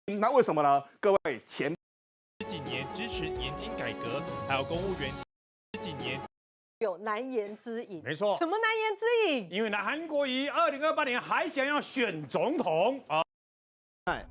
那為什麼呢？各位前幾年支持年金改革，還有公務員這幾年有難言之隱。沒錯。什麼難言之隱？因為呢，韓國瑜2028年還想要選總統啊。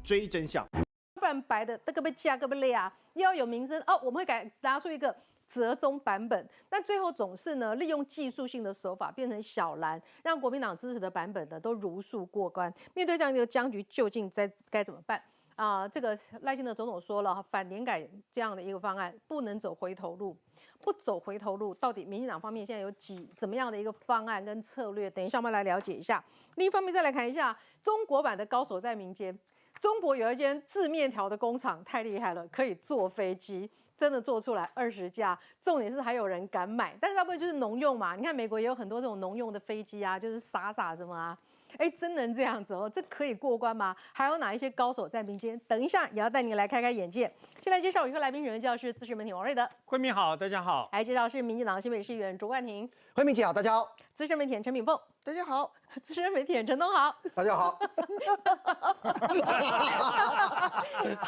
追真相，不然白的這個欲食閣欲掠啊，又要有名聲哦。我們會改拿出一個折中版本，但最後總是呢利用技術性的手法變成小藍，讓國民黨支持的版本呢都如數過關。面對這樣一個僵局，究竟在該怎麼辦？啊，這個賴清德總統說了，反年改這樣的一個方案不能走回頭路，不走回頭路，到底民進黨方面現在有幾怎麼樣的一個方案跟策略？等一下我們來了解一下。另一方面再來看一下中國版的高手在民間，中國有一間製麵條的工廠太厲害了，可以坐飛機。真的做出來20架，重點是還有人敢買，但是大部分就是農用嘛。你看美國也有很多這種農用的飛機啊，就是撒撒什麼啊，哎，真能這樣子哦，這可以過關嗎？還有哪一些高手在民間？等一下也要帶你來開開眼界。先來介紹一個來賓，人教是資深媒體王瑞德，慧敏好，大家好。來介紹是民進黨新北市議員卓冠廷，慧敏姐好，大家好。資深媒體人陳炳鳳，大家好。資深媒體人陳東豪，大家好。他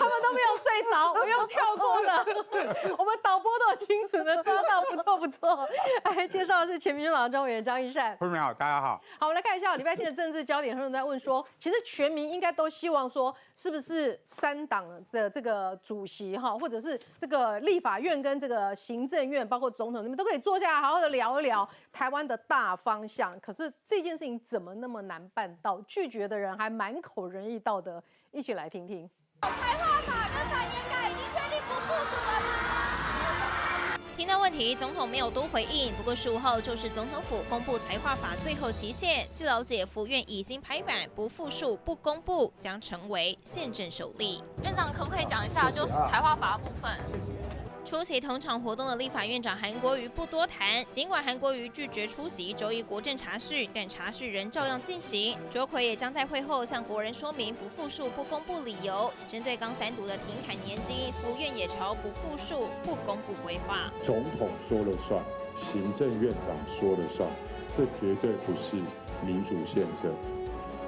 們都沒有睡着，我又跳過了。我們導播都有清楚的抓到，不錯不錯。來介紹的是前民眾黨專委員張益善，慧敏好，大家好。好，我們來看一下禮拜天的政治焦點，很多人在問說，其實全民應該都希望說，是不是三黨的這個主席哈，或者是這個立法院跟這個行政院，包括總統，你們都可以坐下來好好的聊一聊台灣的大方向。可是這件事情怎麼那麼難辦到？拒絕的人還滿口仁義道德，一起來聽聽。台化法跟反年改已經確定不復署了嗎？聽到問題，總統沒有多回應。不過15號就是總統府公布財劃法最後期限。據了解，府院已經拍板，不復署、不公布，將成為憲政首例。院長可不可以講一下，就財劃法部分？出席同場活動的立法院長韓國瑜不多談，儘管韓國瑜拒絕出席周一國政茶敘，但茶敘仍照樣進行。卓奎也將在會後向國人說明不復署、不公布理由。針對剛三讀的停砍年金，府院也朝不復署、不公布規劃。總統說了算，行政院長說了算，這絕對不是民主憲政。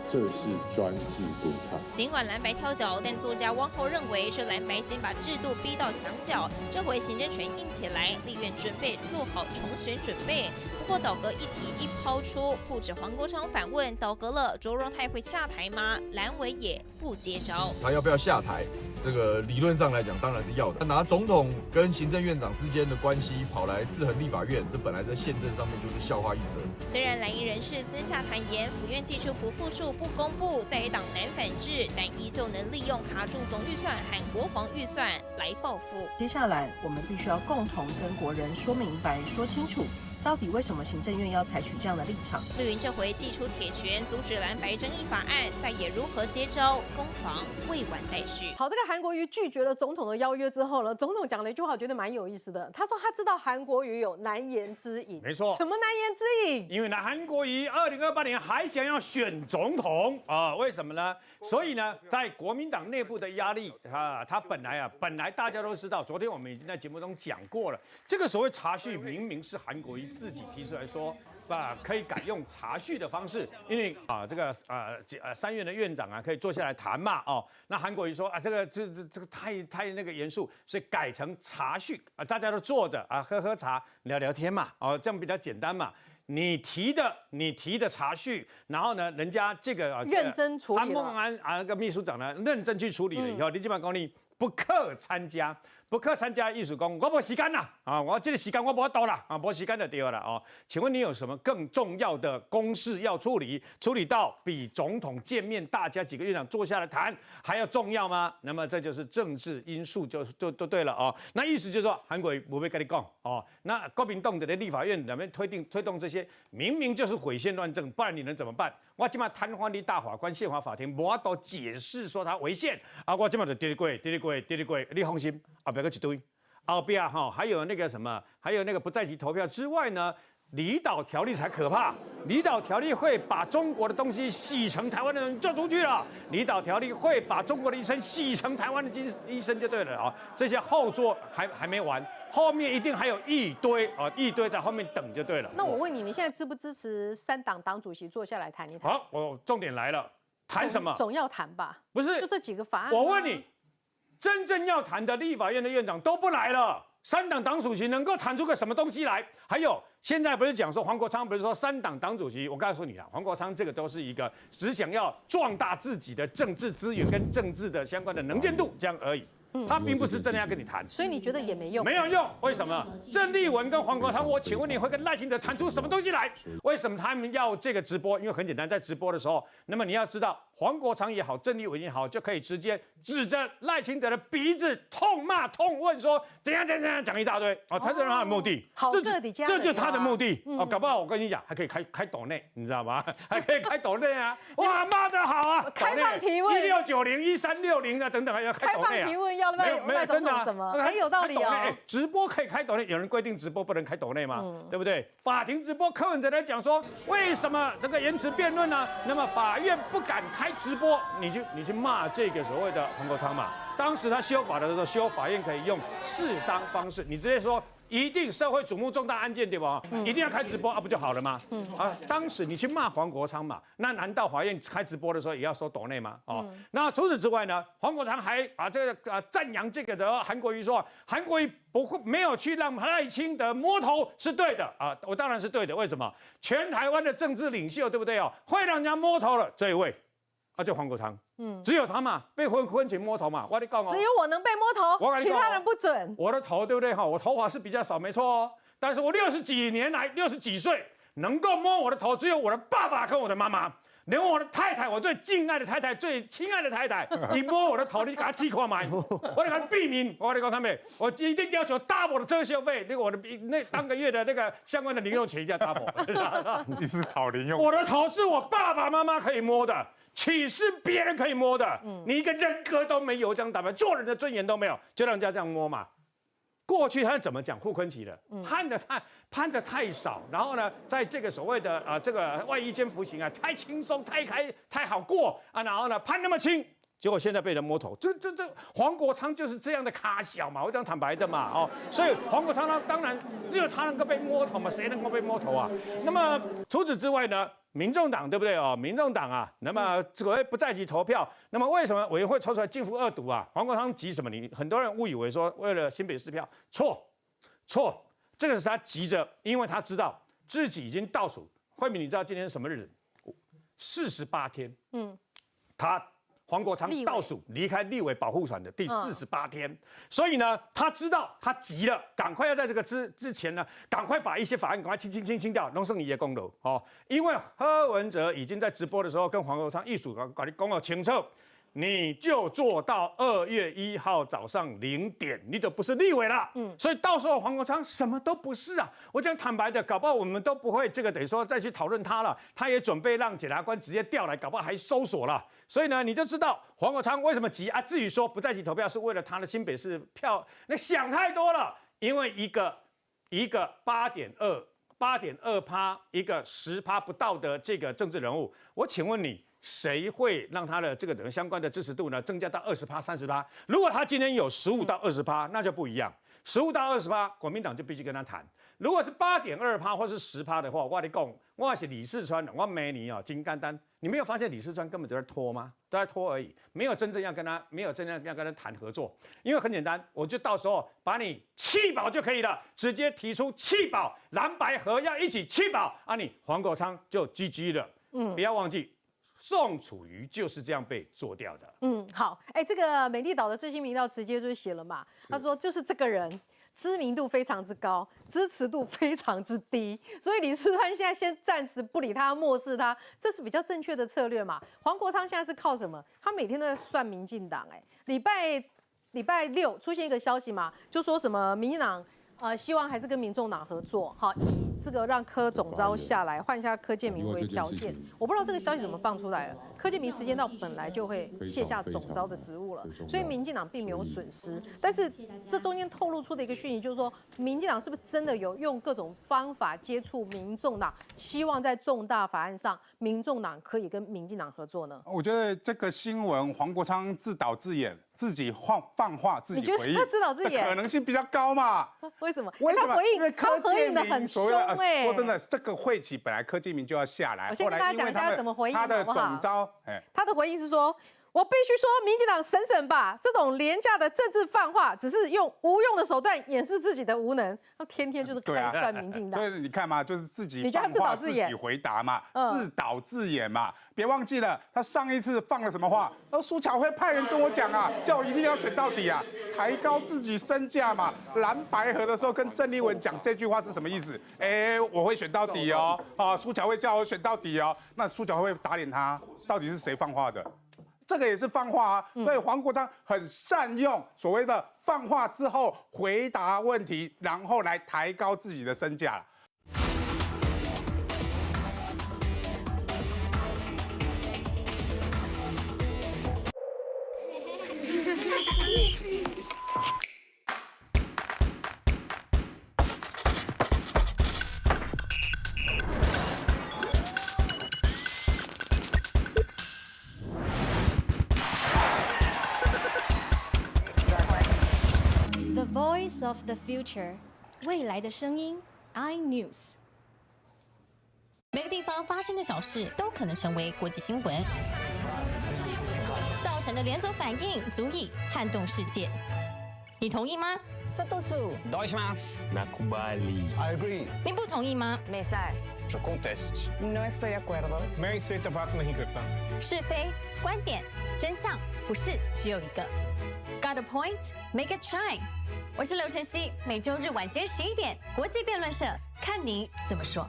這是專制獨裁。儘管藍白跳腳，但作家汪浩認為是藍白先把制度逼到牆角，這回行政權硬起來，立院準備做好重選準備。不過倒閣議題一拋出，不止黃國昌反問倒閣了，卓榮泰會下台嗎？藍委也不接招。他要不要下台？這個理論上來講當然是要的。拿總統跟行政院長之間的關係跑來制衡立法院，這本來在憲政上面就是笑話一則。雖然藍營人士私下坦言，府院祭出不復署、不公布，在野黨難反制，但依舊能利用卡住總預算和國防預算來報復。接下來我們必須要共同跟國人說明白、說清楚，到底為什麼行政院要採取這樣的立場？綠營這回祭出鐵拳，阻止藍白爭議法案，在野如何接招？攻防未完待續。好，這個韓國瑜拒絕了總統的邀約之後呢，總統講了一句話，我覺得蠻有意思的。他說他知道韓國瑜有難言之隱。沒錯。什麼難言之隱？因為呢，韓國瑜2028年還想要選總統啊？為什麼呢？所以呢，在國民黨內部的壓力啊，他本來啊，本來大家都知道，昨天我們已經在節目中講過了，這個所謂茶敘明明是韓國瑜自己提出來說，啊，可以改用茶敘的方式，因為啊，這個三院的院長啊，可以坐下來談嘛，哦，那韓國瑜說啊，這個太那個嚴肅，所以改成茶敘啊，大家都坐着啊，喝喝茶，聊聊天嘛，哦，這樣比較簡單嘛。你提的茶敘，然後呢，人家這個啊，認真處理。潘孟安啊，那個秘書長呢，認真去處理了以後，你這擺講你不可參加。不可參加，意思講我無時間啦，啊，我這個時間我無法度啦，啊，無時間就對了哦。請問你有什麼更重要的公事要處理？處理到比總統見面，大家幾個院長坐下來談還要重要嗎？那麼這就是政治因素就對了哦。那意思就是說，韓國瑜無欲共你講哦，那國民黨的立法院裡面推動這些，明明就是毀憲亂政，不然你能怎麼辦？我這擺癱瘓你大法官憲法法庭，無法度解釋說他違憲啊！我這擺就直直過，直直過，直直過，你放心，後壁閣一堆，後壁哈還有那個什麼，還有那個不在籍投票之外呢，離島條例才可怕，離島條例會把中國的東西洗成台灣的人就出去了，離島條例會把中國的醫生洗成台灣的醫生就對了啊！這些後座還沒完。後面一定還有一堆啊，一堆在後面等就對了。那我問你，你現在支不支持三黨黨主席坐下來談一談？好，我重點來了，谈什么？总要谈吧？不是，就这几个法案。我问你，真正要谈的立法院的院长都不来了，三党党主席能够谈出个什么东西来？还有，现在不是讲说黄国昌不是说三党党主席？我告诉你了，黄国昌这个都是一个只想要壮大自己的政治资源跟政治的相关的能见度这样而已。他并不是真的要跟你谈，所以你觉得也没用？没有用，为什么？郑丽文跟黄国昌，我请问你会跟赖清德谈出什么东西来？为什么他们要这个直播？因为很简单，在直播的时候，那么你要知道，黄国昌也好，郑丽文也好，就可以直接指着赖清德的鼻子痛骂、痛问，说怎样怎样怎样，讲一大堆。哦，他这是他的目的，好，这这就是他的目的。哦，搞不好我跟你讲，还可以开抖内，你知道吗？还可以开抖内啊！哇，骂得好啊！开放提问，1690、1360啊，等等，还要开抖内啊！开放提问要没有没有真的什么？很有道理哦。直播可以开抖内，有人规定直播不能开抖内吗？对不对？法庭直播，柯文哲来讲说，为什么这个延迟辩论呢？那么法院不敢开直播，你去骂这个所谓的黄国昌嘛？当时他修法的时候，修法院可以用适当方式，你直接说。一定社会瞩目重大案件对吧？一定要开直播啊，不就好了吗？啊，当时你去骂黄国昌嘛，那难道法院开直播的时候也要收抖内吗？哦，那除此之外呢，黄国昌还把这个赞扬这个的韩国瑜说，韩国瑜不会没有去让赖清德摸头是对的啊，我当然是对的。为什么？全台湾的政治领袖对不对哦？会让人家摸头了这一位。啊，就黄国昌，只有他嘛，被傅昆萁摸头嘛，我跟你讲哦，只有我能被摸头，其他人不准。我的头对不对哈？我头发是比较少，没错哦。但是我六十几年来，60几岁能够摸我的头，只有我的爸爸跟我的妈妈，连我的太太，我最敬爱的太太，最亲爱的太太，你摸我的头，你共我试看觅，我共你避免，我跟你讲啥物，我一定要求 double 的遮羞费，那个我的那当个月的那个相关的零用钱一定要 double。你是讨零用？我的头是我爸爸妈妈可以摸的。岂是别人可以摸的？你一个人格都没有，这样打扮，做人的尊严都没有，就让人家这样摸嘛？过去他是怎么讲傅昆萁的？判的太少，然后呢，在这个所谓的啊这个外役监服刑啊，太轻松、太开、太好过啊，然后呢判那么轻，结果现在被人摸头，这黄国昌就是这样的咖小嘛，我讲坦白的嘛，哦，所以黄国昌呢，当然只有他能够被摸头嘛，谁能够被摸头啊？那么除此之外呢？民众党对不对哦？民众党啊，那么这个不在籍投票，那么为什么委员会抽出来靳辅二读啊？黄国昌急什么？你很多人误以为说为了新北市票，错错，这个是他急着，因为他知道自己已经倒数。慧敏，你知道今天是什么日子？48天。他黄国昌倒数离开立委保护伞的第48天，所以呢，他知道他急了，赶快要在这个之前呢，赶快把一些法案赶快清清清清掉，拢算伊的功劳哦。因为柯文哲已经在直播的时候跟黄国昌一组共你讲了清楚，你就做到2月1号早上0点，你就不是立委了。所以到时候黄国昌什么都不是啊。我讲坦白的，搞不好我们都不会这个等于说再去讨论他了。他也准备让检察官直接调来，搞不好还搜索了。所以呢，你就知道黄国昌为什么急啊。至于说不在籍投票是为了他的新北市票，那想太多了。因为一个8.2趴，一个10趴不到的这个政治人物，我请问你，谁会让他的这个等相关的支持度呢增加到20趴、30趴？如果他今天有15到20趴，那就不一样。15到20趴，国民党就必须跟他谈。如果是8.2趴或是十趴的话，我共你讲，我是李四川，我骂你哦，真简单。你没有发现李四川根本就在拖吗？都在拖而已，没有真正要跟他，没有真正要跟他谈合作。因为很简单，我就到时候把你弃保就可以了，直接提出弃保，蓝白合要一起弃保，啊，你黄国昌就 GG 了。不要忘记，宋楚瑜就是这样被做掉的。嗯，好，哎，这个美丽岛的最新民调直接就写了嘛，他说就是这个人知名度非常之高，支持度非常之低，所以李四川现在先暂时不理他，漠视他，这是比较正确的策略嘛。黄国昌现在是靠什么？他每天都在算民进党，哎，礼拜六出现一个消息嘛，就说什么民进党希望还是跟民众党合作，好，以这个让柯总召下来，换下柯建铭为条件。我不知道这个消息怎么放出来的。柯建铭时间到本来就会卸下总召的职务了，所以民进党并没有损失。但是这中间透露出的一个讯息就是说，民进党是不是真的有用各种方法接触民众党，希望在重大法案上，民众党可以跟民进党合作呢？我觉得这个新闻黄国昌自导自演，自己放放话，自己回应，他自导自演可能性比较高嘛？为什么？为什么？因为柯建铭所谓的哎。说真的，这个会期本来柯建铭就要下来，我先跟大家讲一下怎么回应他的总召，哎，他的回应是说，我必须说，民进党省省吧，这种廉价的政治放话，只是用无用的手段掩饰自己的无能，他天天就是开算民进党。所以你看嘛，就是自己放话自己回答嘛，自导自演嘛。别忘记了，他上一次放了什么话？他说苏巧慧派人跟我讲啊，叫我一定要选到底啊，抬高自己身价嘛。蓝白合的时候跟郑丽文讲这句话是什么意思？哎，我会选到底哦，啊，苏巧慧叫我选到底哦，那苏巧慧打脸他，到底是谁放话的？这个也是放话啊，所以黄国昌很善用所谓的放话之后回答问题，然后来抬高自己的身价。 The voice of the future，未来的声音，iNews。每个地方发生的小事都可能成为国际新闻，造成的连锁反应足以撼动世界。你同意吗？这都是。 Nakubali. I agree. 你不同意吗？没赛。 Je conteste. No estoy de acuerdo. मैं इससे इत्तेफाक नहीं करता。是非观点真相不是只有一个。Got a point? Make it shine. 我是刘晨曦，每周日晚间11点，国际辩论社，看你怎么说。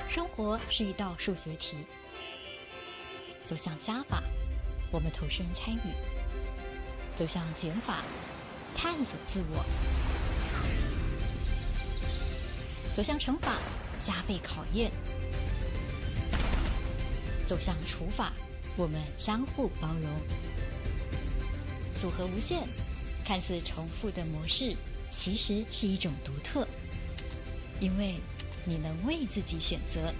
生活是一道数学题，走向加法，我们投身参与；走向减法，探索自我；走向乘法，加倍考验；走向除法，我们相互包容。组合无限，看似重复的模式，其实是一种独特，因为你能为自己选择。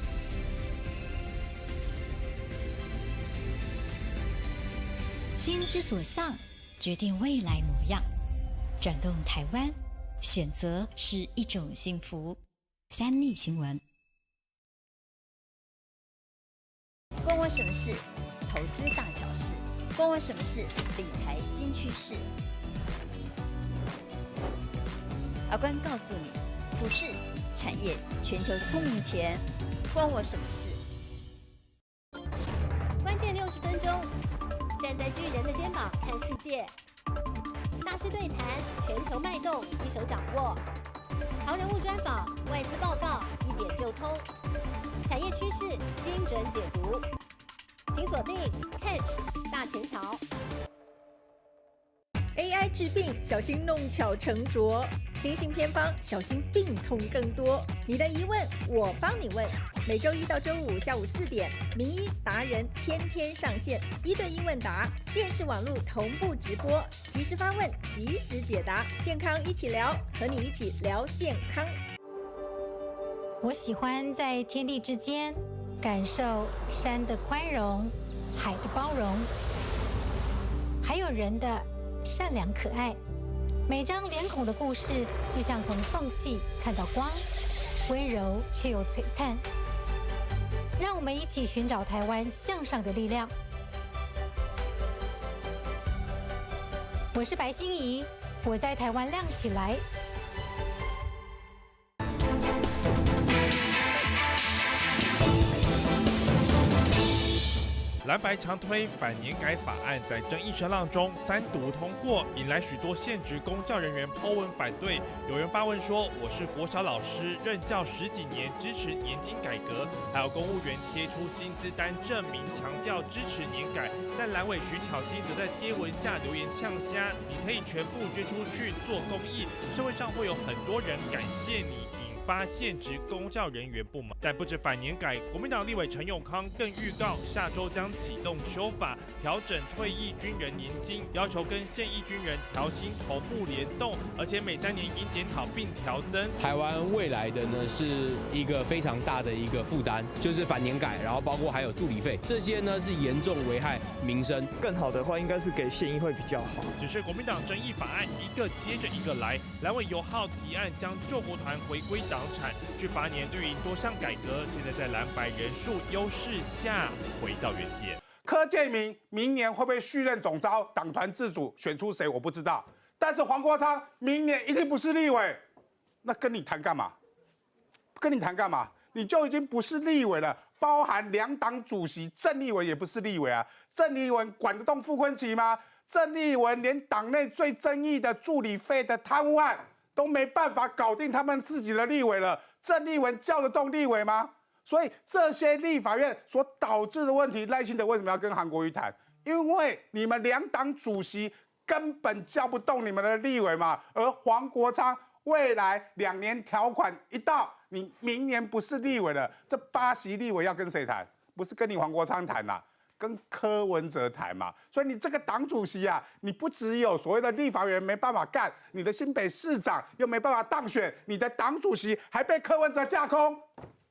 心之所向，决定未来模样。转动台湾，选择是一种幸福。三立新闻。关我什么事？投资大小事。关我什么事？理财新趋势。阿关告诉你，股市、产业、全球聪明钱，关我什么事？关键60分钟，站在巨人的肩膀看世界，大师对谈，全球脉动，一手掌握，潮人物专访，外资报告，一点就通，产业趋势精准解读，请锁定 Catch 大前潮。 AI 治病，小心弄巧成拙；听信偏方，小心病痛更多。你的疑问，我帮你问。每周一到周五下午4点，名医达人天天上线，一对一问答，电视网络同步直播，及时发问，及时解答，健康一起聊，和你一起聊健康。我喜欢在天地之间感受山的宽容、海的包容，还有人的善良可爱。每张脸孔的故事，就像从缝隙看到光，温柔却又璀璨。让我们一起寻找台湾向上的力量。我是白心怡，我在台湾亮起来。蓝白强推反年改法案，在争议声浪中三读通过，引来许多现职公教人员 po 文反对。有人发问说：“我是国小老师，任教十几年，支持年金改革。”还有公务员贴出薪资单证明，强调支持年改。但蓝委徐巧芯则在贴文下留言呛声：“你可以全部捐出去做公益，社会上会有很多人感谢你。”引发现职公教人员不满。但不止反年改，国民党立委陈永康更预告，下周将启动修法，调整退役军人年金，要求跟现役军人调薪同步联动，而且每3年应检讨并调增。台湾未来的呢是一个非常大的一个负担，就是反年改，然后包括还有助理费，这些呢是严重危害民生。更好的话，应该是给县议会比较好。只是国民党争议法案一个接着一个来，蓝委游浩提案将救国团回归党产，去8年绿营多项改革，现在在蓝白人数优势下回到原点。柯建铭明年会不会续任总召，党团自主选出谁我不知道，但是黄国昌明年一定不是立委，那跟你谈干嘛？跟你谈干嘛？你就已经不是立委了，包含两党主席郑丽文也不是立委啊，郑丽文管得动傅崐萁吗？郑丽文连党内最争议的助理费的贪污案都没办法搞定他们自己的立委了，郑丽文叫得动立委吗？所以这些立法院所导致的问题，赖清德为什么要跟韩国瑜谈？因为你们两党主席根本叫不动你们的立委嘛。而黄国昌未来2年条款一到，你明年不是立委了，这8席立委要跟谁谈？不是跟你黄国昌谈啦，跟柯文哲谈嘛。所以你这个党主席啊，你不只有所谓的立法委员没办法干，你的新北市长又没办法当选，你的党主席还被柯文哲架空。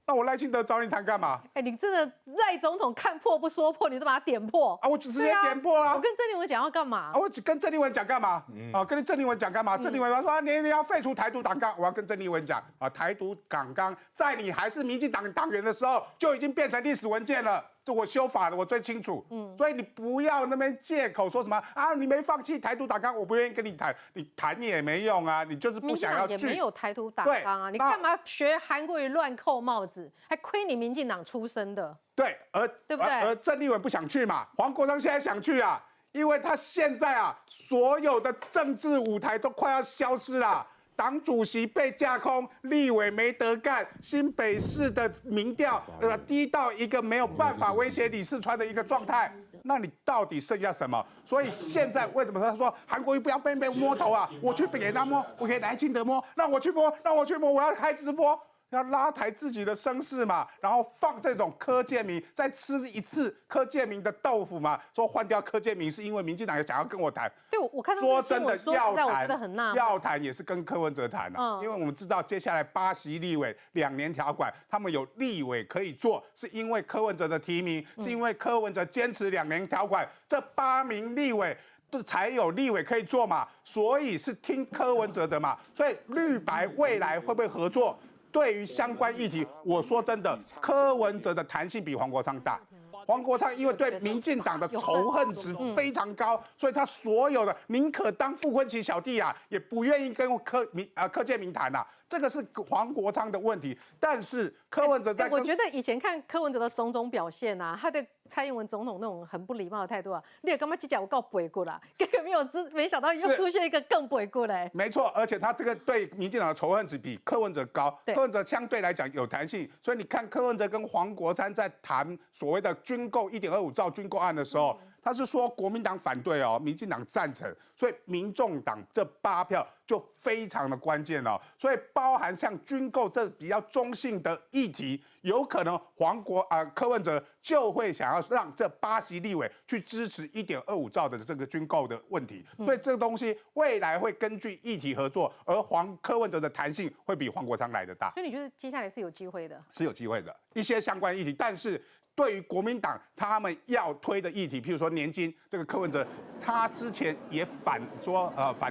那我赖清德找你谈干嘛？哎，你真的赖总统看破不说破，你都把他点破啊！我直接点破啊！我跟郑丽文讲要干嘛？啊，我只跟郑丽文讲干嘛？啊，跟郑丽文讲干嘛？郑丽文说啊，你要废除台独党纲，我要跟郑丽文讲啊，台独党纲在你还是民进党党员的时候就已经变成历史文件了，这我修法的，我最清楚。所以你不要那边借口说什么啊，你没放弃台独党纲，我不愿意跟你谈，你谈也没用啊，你就是不想要去。也没有台独党纲啊，你干嘛学韩国瑜乱扣帽子？还亏你民进党出身的。对，而对不对？而郑丽文不想去嘛，黄国昌现在想去啊，因为他现在啊，所有的政治舞台都快要消失了。党主席被架空，立委没得干，新北市的民调低到一个没有办法威胁李四川的一个状态，那你到底剩下什么？所以现在为什么他说韩国瑜不要被摸头啊？我去给他摸，我给赖清德摸，让我去摸，让我去摸，我要开直播。要拉抬自己的声势嘛，然后放这种柯建铭再吃一次柯建铭的豆腐嘛，说换掉柯建铭是因为民进党想要跟我谈。对，我看到说真的要谈，要谈也是跟柯文哲谈啊，因为我们知道接下来8席立委2年条款，他们有立委可以做，是因为柯文哲的提名，是因为柯文哲坚持2年条款，这8名立委才有立委可以做嘛，所以是听柯文哲的嘛，所以绿白未来会不会合作？对于相关议题，我说真的，柯文哲的弹性比黄国昌大。黄国昌因为对民进党的仇恨值非常高，所以他所有的宁可当傅崐萁小弟啊，也不愿意跟柯建铭谈呐。这个是黄国昌的问题，但是柯文哲在，我觉得以前看柯文哲的种种表现啊，他对蔡英文总统那种很不礼貌的态度啊，你也干嘛计较我够背过啦？根本没有没想到又出现一个更背过嘞。没错，而且他这个对民进党的仇恨值比柯文哲高，柯文哲相对来讲有弹性，所以你看柯文哲跟黄国昌在谈所谓的军购1.25兆军购案的时候。他是说国民党反对哦，民进党赞成，所以民众党这8票就非常的关键哦。所以包含像军购这比较中性的议题，有可能柯文哲就会想要让这8席立委去支持1.25兆的这个军购的问题。所以这个东西未来会根据议题合作，而柯文哲的弹性会比黄国昌来得大。所以你觉得接下来是有机会的？是有机会的，一些相关议题，但是。对于国民党他们要推的议题，譬如说年金，这个柯文哲他之前也反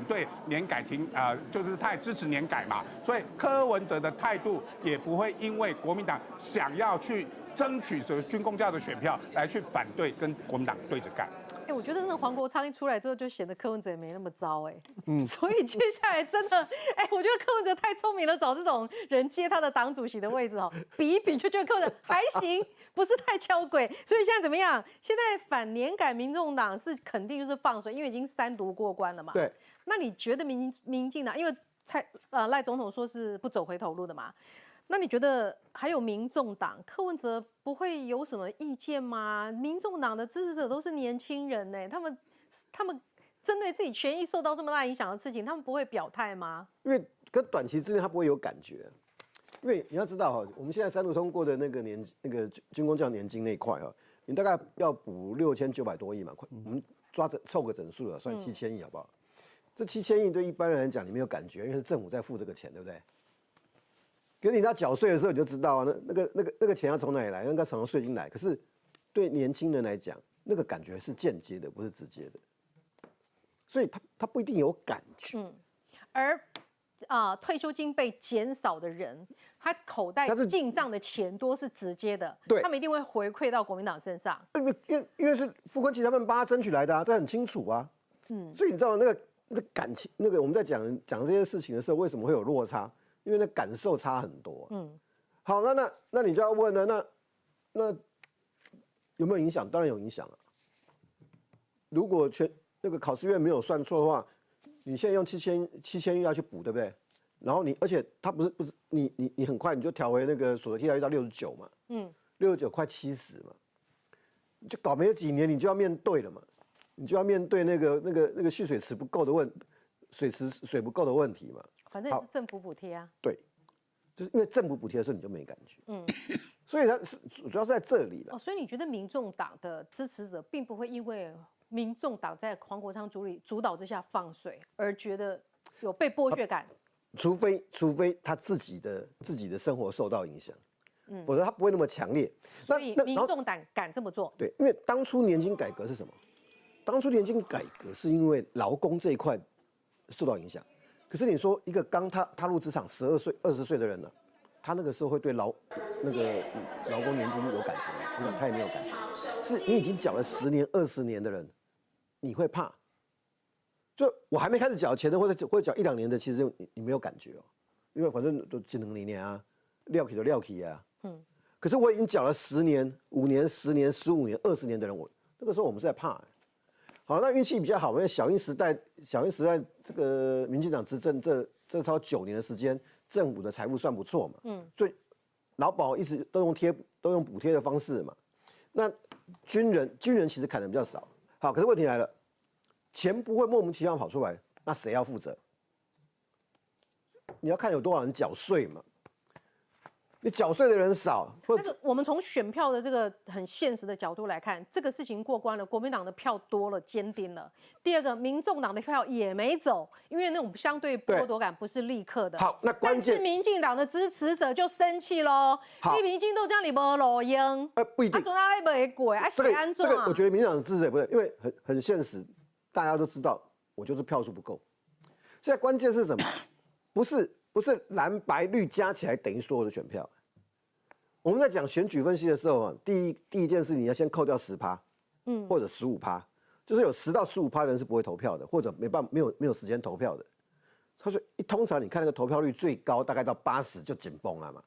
对年改停，就是他也支持年改嘛，所以柯文哲的态度也不会因为国民党想要去争取这个军公教的选票来去反对跟国民党对着干。哎，我觉得那黄国昌一出来之后，就显得柯文哲也没那么糟哎。所以接下来真的，哎，我觉得柯文哲太聪明了，找这种人接他的党主席的位置哦，比一比就觉得柯文哲还行，不是太敲鬼。所以现在怎么样？现在反年改，民众党是肯定就是放水，因为已经3读过关了嘛。对。那你觉得民进党，因为赖总统说是不走回头路的嘛？那你觉得还有民众党柯文哲不会有什么意见吗？民众党的支持者都是年轻人呢，他们针对自己权益受到这么大影响的事情，他们不会表态吗？因为跟短期之内他不会有感觉，因为你要知道哈，我们现在三读通过的那个年那个军公教年金那一块哈，你大概要补6900多亿嘛，快，我们抓着凑个整数了，算七千亿好不好？这七千亿对一般人来讲你没有感觉，因为是政府在付这个钱，对不对？可是你到缴税的时候你就知道啊，那个钱要从哪里来？应该从税金来。可是对年轻人来讲，那个感觉是间接的，不是直接的，所以他不一定有感觉。而退休金被减少的人，他口袋进账的钱多是直接的，他们一定会回馈到国民党身上。因为是傅昆萁他们帮他争取来的啊，这很清楚啊。所以你知道那个感情，那个我们在讲讲这些事情的时候，为什么会有落差？因为那感受差很多。好，那你就要问了，那有没有影响？当然有影响啊。如果全那个考试院没有算错的话，你现在用七千亿要去补，对不对？然后你而且他不是你很快你就调回那个所得替代率到六十九嘛，69快70嘛，就搞没有几年你就要面对了嘛，你就要面对那个蓄水池不够的问，水池水不够的问题嘛。反正也是政府补贴啊。对，就是因为政府补贴的时候你就没感觉，所以它是主要是在这里了。哦，所以你觉得民众党的支持者并不会因为民众党在黄国昌主导之下放水而觉得有被剥削感？除非他自己的生活受到影响，否则他不会那么强烈。所以民众党敢这么做？对，因为当初年金改革是什么？当初年金改革是因为劳工这一块受到影响。可是你说一个刚踏入职场12岁、20岁的人呢，他那个时候会对那个劳工年金有感觉吗？他也没有感觉。是你已经缴了十年、20年的人，你会怕？就我还没开始缴钱的，或者缴一两年的，其实你没有感觉哦，因为反正都这两年啊，了去就了去啊。可是我已经缴了十年、5年、十年、15年、20年的人，我那个时候我们是在怕。好，那运气比较好，因为小英时代这个民进党执政这超9年的时间，政府的财务算不错嘛。所以劳保一直都用补贴的方式嘛。那军人其实砍的比较少。好，可是问题来了，钱不会莫名其妙跑出来，那谁要负责？你要看有多少人缴税嘛。你缴税的人少，但是我们从选票的这个很现实的角度来看，这个事情过关了，国民党的票多了，坚定了。第二个，民众党的票也没走，因为那种相对剥夺感不是立刻的。好，那关键是民进党的支持者就生气喽。你民进党这样你无路用，不一定。啊，总那袂过啊，是按怎？这个我觉得民进党的支持者不对，因为很现实，大家都知道，我就是票数不够。现在关键是什么？不是蓝白绿加起来等于所有的选票。我们在讲选举分析的时候啊，第一件事你要先扣掉十趴，或者十五趴，就是有10到15趴的人是不会投票的，或者没办没有时间投票的。他说，通常你看那个投票率最高，大概到八十就紧绷了嘛，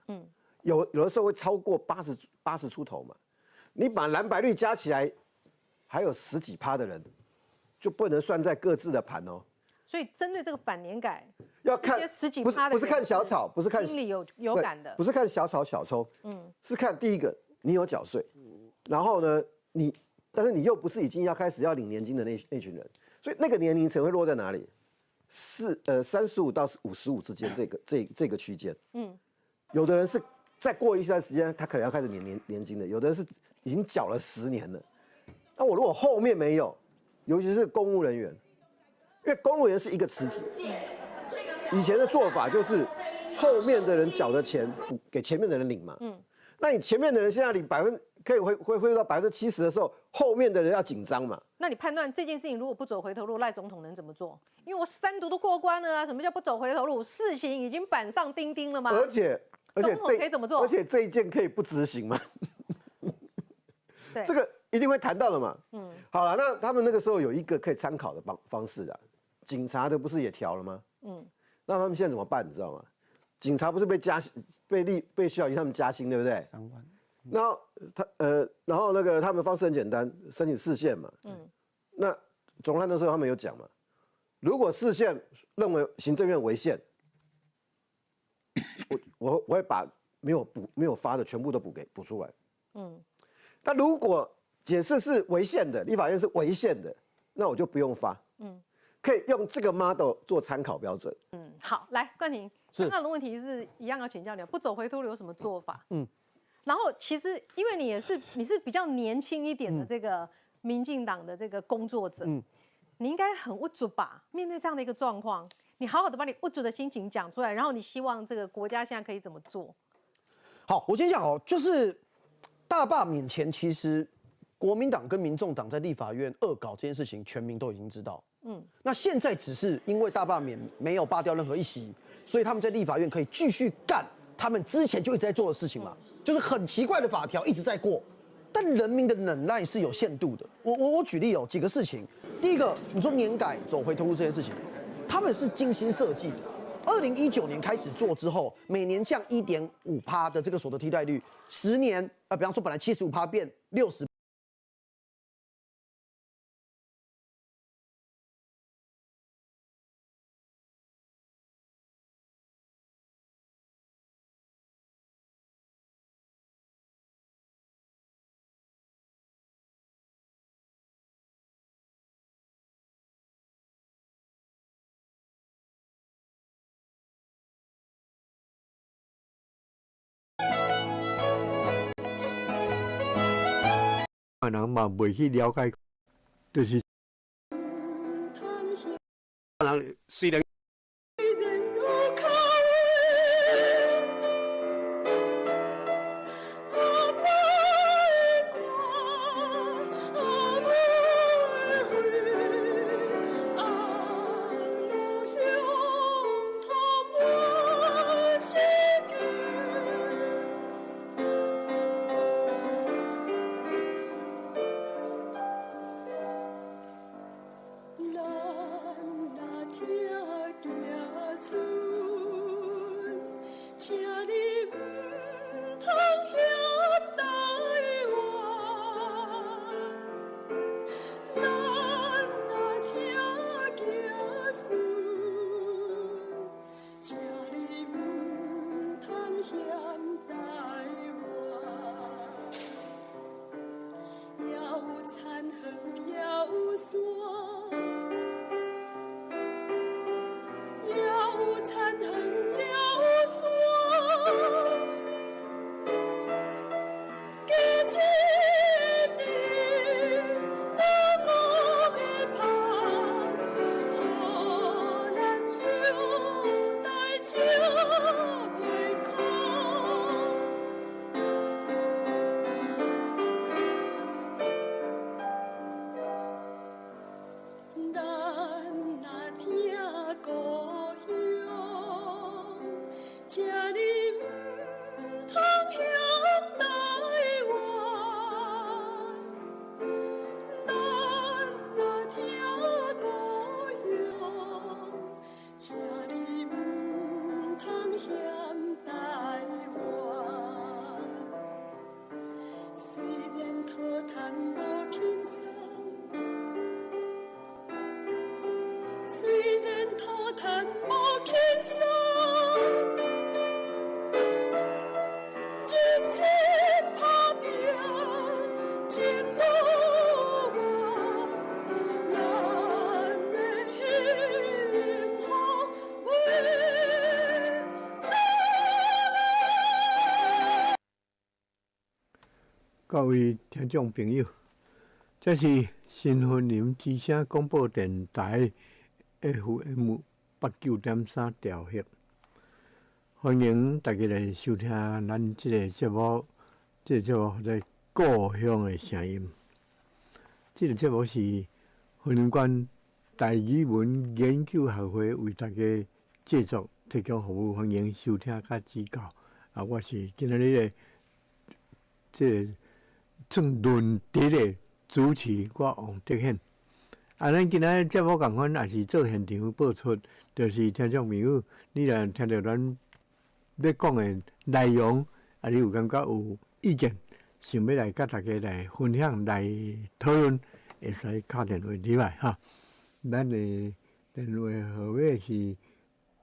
有的时候会超过八十出头嘛。你把蓝白绿加起来，还有十几趴的人，就不能算在各自的盘哦。所以针对这个反年改，要看十几不是不是看小草，不是看心里有感的，不是看小草小抽，是看第一个你有缴税，然后呢你，但是你又不是已经要开始要领年金的那群人，所以那个年龄层会落在哪里？是35到55之间这个区间，有的人是再过一段时间他可能要开始领年金的，有的人是已经缴了十年了，那我如果后面没有，尤其是公务人员。因为公务员是一个池子，以前的做法就是后面的人缴的钱补给前面的人领嘛。那你前面的人现在领百分可以回到70%的时候，后面的人要紧张嘛。那你判断这件事情如果不走回头路，赖总统能怎么做？因为我三读都过关了啊，什么叫不走回头路？事情已经板上钉钉了吗？而且总统可以怎么做？而且这一件可以不执行吗？这个一定会谈到的嘛。好了，那他们那个时候有一个可以参考的方式啊。警察的不是也调了吗？那他们现在怎么办？你知道吗？警察不是被加薪、被立、被徐巧芯他们加薪，对不对？3万。然后那个他们的方式很简单，申请释宪嘛。那总统的时候他们有讲嘛，如果释宪认为行政院违宪，我会把没有补没有发的全部都补出来。但如果解释是违宪的，立法院是违宪的，那我就不用发。可以用这个 model 做参考标准。好，来冠廷，刚刚的问题是一样要请教你，不走回头路有什么做法？然后其实因为你也是你是比较年轻一点的这个民进党的这个工作者，你应该很无助吧？面对这样的一个状况，你好好的把你无助的心情讲出来，然后你希望这个国家现在可以怎么做？好，我先讲哦，就是大罢免前，其实国民党跟民众党在立法院恶搞这件事情，全民都已经知道。那现在只是因为大罢免没有罢掉任何一席，所以他们在立法院可以继续干他们之前就一直在做的事情嘛，就是很奇怪的法条一直在过，但人民的忍耐是有限度的。我举例有几个事情，第一个，你说年改走回头路这件事情，他们是精心设计的。2019年开始做之后，每年降1.5%的这个所得替代率，10年啊，比方说本来75%变60。人嘛袂去了解，就是人虽然。各位听众朋友，这是新云林之声广播电台 FM 89.3兆赫，欢迎大家来收听咱这个节目。这个节目叫做《故乡的声音》。这个节目是云林县台语文研究学会为大家制作提供服务，欢迎收听佮指教。啊，我是今仔日的这个算轮值的主持，我王德显。啊，咱今仔日节目仝款也是做现场播出，就是听众朋友，你若听著咱咧讲的内容，啊，你有感觉有意见，想欲来佮大家来分享、来讨论，会使敲电话入来哈。咱的电话号码是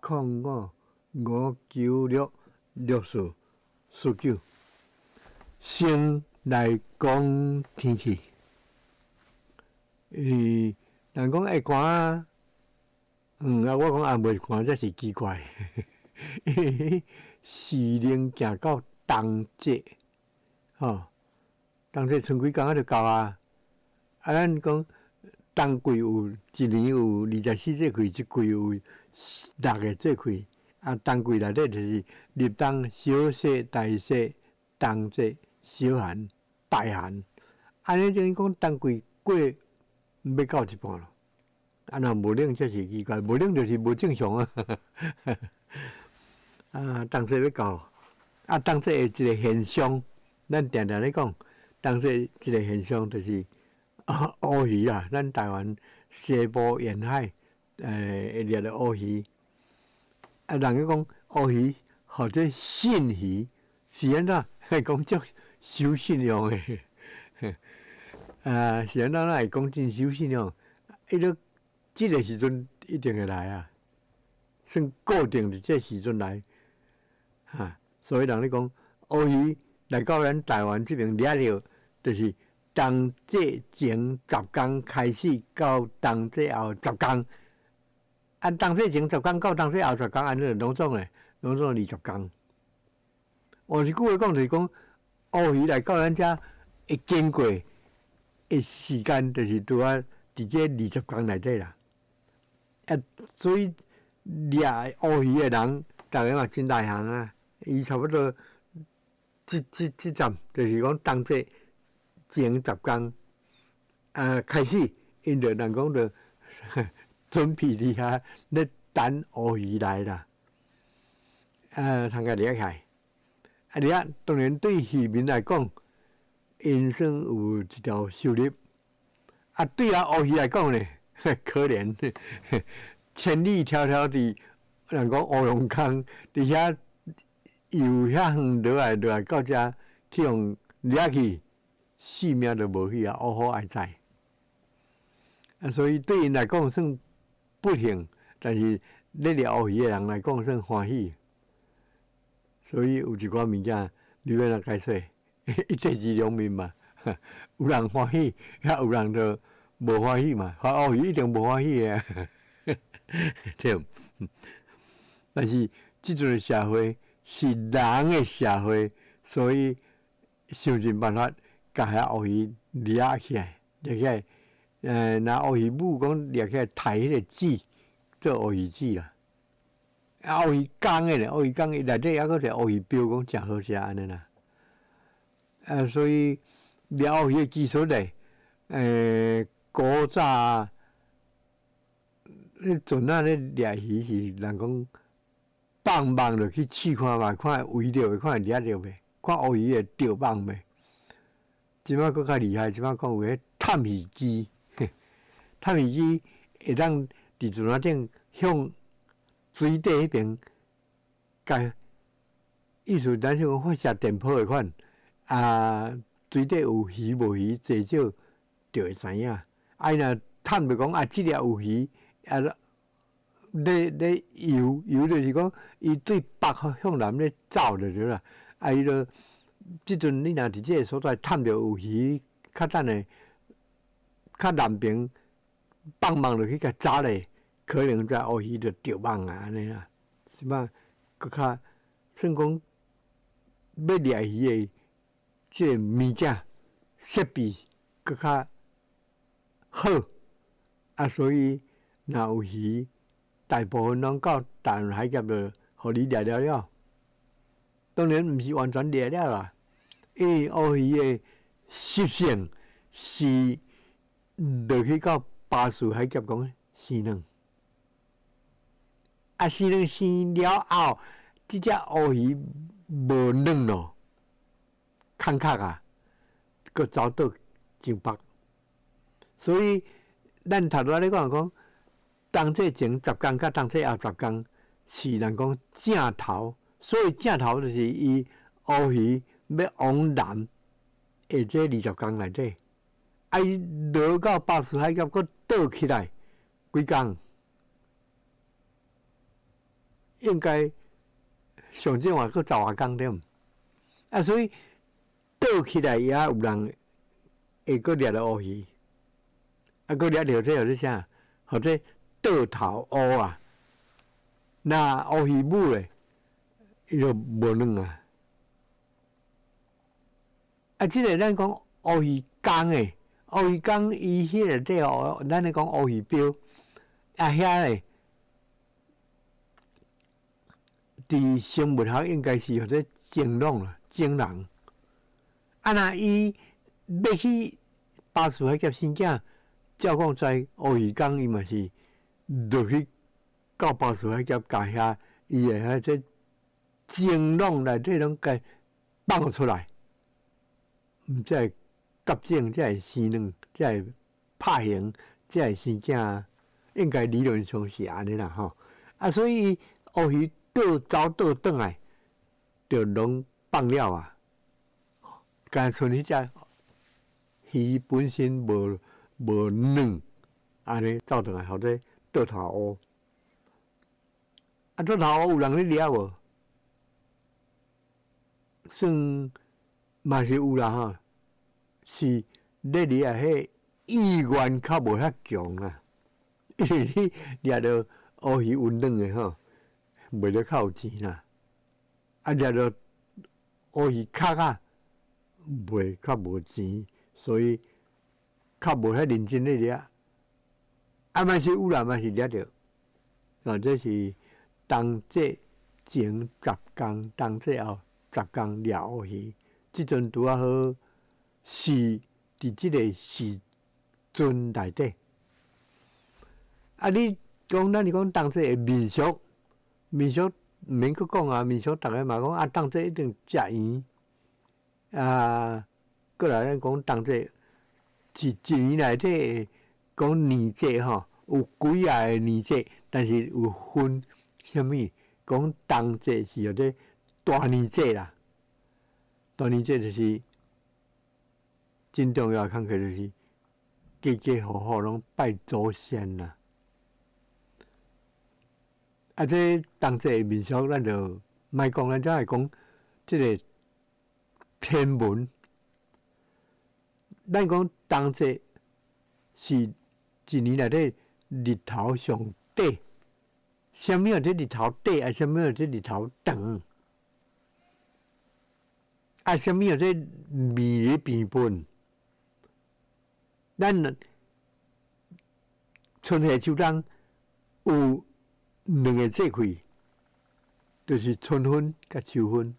05 596 6449。先来讲天气，因为人讲会寒啊，啊，我講啊，袂寒才是奇怪。時令行到冬節，吼，冬節賰幾工仔就到啊。啊，咱講冬季有一年有24節氣，一季有六個節氣。啊，冬季內底就是立冬、小雪、大雪、冬節、小寒、大寒。按呢等於講冬季過欲到一半咯。啊，若無冷才是奇怪，無冷就是無正常啊。啊，冬節欲到，啊，冬節的一個現象，咱定定咧講，冬節一個現象就是烏魚啊，咱台灣西部沿海會掠著烏魚。啊，人咧講烏魚號做信魚，是按怎？講足守信用的。啊，是按怎？哪會講真守信用？伊都這個時陣一定會來啊，算固定佇這個時陣來，哈。所以人咧講烏魚來到咱台灣這邊掠著，就是冬節前十工開始到冬節後十工。啊，冬節前十工到冬節後十工，按呢攏總咧，攏總20工。換一句話講，就是講烏魚來到咱遮會經過的時間，就是拄仔佇這20工內底啦。啊，所以掠烏魚的人，逐个嘛真內行啊。伊差不多這站，就是講冬節前十工啊開始，𪜶就人講就準備佇遐咧等烏魚來啦。啊，通共掠起來。啊，掠當然對漁民來講，𪜶算有一條收入。啊，對啊烏魚來講呢，可憐，千里迢迢佇人講烏龍江佇遐游遐遠落來到遮去予掠去，性命就無去啊，烏虎哀哉。啊，所以對𪜶來講算不幸，但是咧掠烏魚的人來講算歡喜。所以有一寡物件你欲按怎解說？一體之兩面嘛，有人歡喜，也有人就無歡喜嘛。烏魚一定無歡喜的，對。但是這陣的社會是人的社會，所以想盡辦法共遐烏魚掠起來，掠起來。若烏魚母講掠起來刣彼個籽做烏魚籽啦。啊，烏魚公的咧，烏魚公伊內底猶閣一個烏魚膘，講誠好食按呢啦。啊，所以掠烏魚的技術咧，古早彼陣仔咧掠魚是人講放網落去試看覓，看會圍著袂，看會掠著袂，看烏魚會著網袂。這擺閣較厲害，這擺講有彼探魚機，探魚機會當佇船仔頂向水底彼邊，共意思咱像講發射電波的款，啊，水底有魚無魚，濟少就會知影。啊，伊若探著講啊，這粒有魚，啊，咧咧游游就是講，伊對北向南咧走就對啦。啊，伊就這陣你若佇這个所在探著有魚，較等下較南邊放網落去共抓咧，可能這烏魚就著網啊，按呢啦。這擺閣較算講欲掠魚的這个物件設備閣較好，啊，所以若有魚，大部分攏到台灣海峽就予你掠了了。當然毋是完全掠了啦，因為烏魚的習性是落去到巴士海峽講生卵，啊，生卵生了後，這隻烏魚無卵咯，空殼啊，閣走倒上北。所以咱頭拄仔咧講講，冬節前十工佮冬節後十工是人講正頭，所以正頭就是伊烏魚欲往南的這20工內底，啊伊落到巴士海峽閣倒起來幾工，應該上少嘛閣十外工對毋？啊，所以倒起來也有人會閣掠著烏魚，啊，閣掠著這號做啥？號做倒頭烏啊。那烏魚母咧，伊就無卵啊。啊，這个咱講烏魚公的，烏魚公伊彼內底哦，咱咧講烏魚標，啊遐咧，佇生物學應該是號做精卵啦，精囊。啊，若伊欲去巴士海峽生囝，照講在烏魚公伊嘛是落去到巴士海峽，共遐伊的彼這精卵內底攏共放出來，毋才會結種，才會生卵，才會拍形，才會生囝。應該理論上是按呢啦吼。啊，所以烏魚倒走倒轉來，就攏放了啊。干焦賰彼隻魚本身無無卵，按呢走轉來，號做倒頭烏。啊，倒頭烏有人咧掠無？算嘛是有啦吼，是咧掠彼意願較無遐強啦。因為你掠著烏魚有卵的吼，賣得較有錢啦。啊，掠著烏魚殼仔，賣較無錢，所以較無遐認真咧掠。啊，嘛是有啦，嘛是掠著。啊，這是冬節前十工，冬節後十工掠烏魚。這陣拄仔好是佇這个時陣內底。啊！你講咱是講冬節的民俗，民俗毋免閣講啊，民俗逐个嘛講啊，冬節一定食圓啊。閣來咱講冬節是一年內底講年節吼，有幾仔个年節，但是有分啥物？講冬節是叫做大年節啦，大年節就是真重要的工課，就是家家戶戶攏拜祖先啦。啊，這冬節的民俗，咱就莫講，咱才會講這个天文。咱講冬節是一年內底日頭上短，啥物叫做日頭短？啊，啥物叫做日頭長？啊，啥物叫做暝日平分？咱春夏秋冬有兩个節氣，就是春分佮秋分。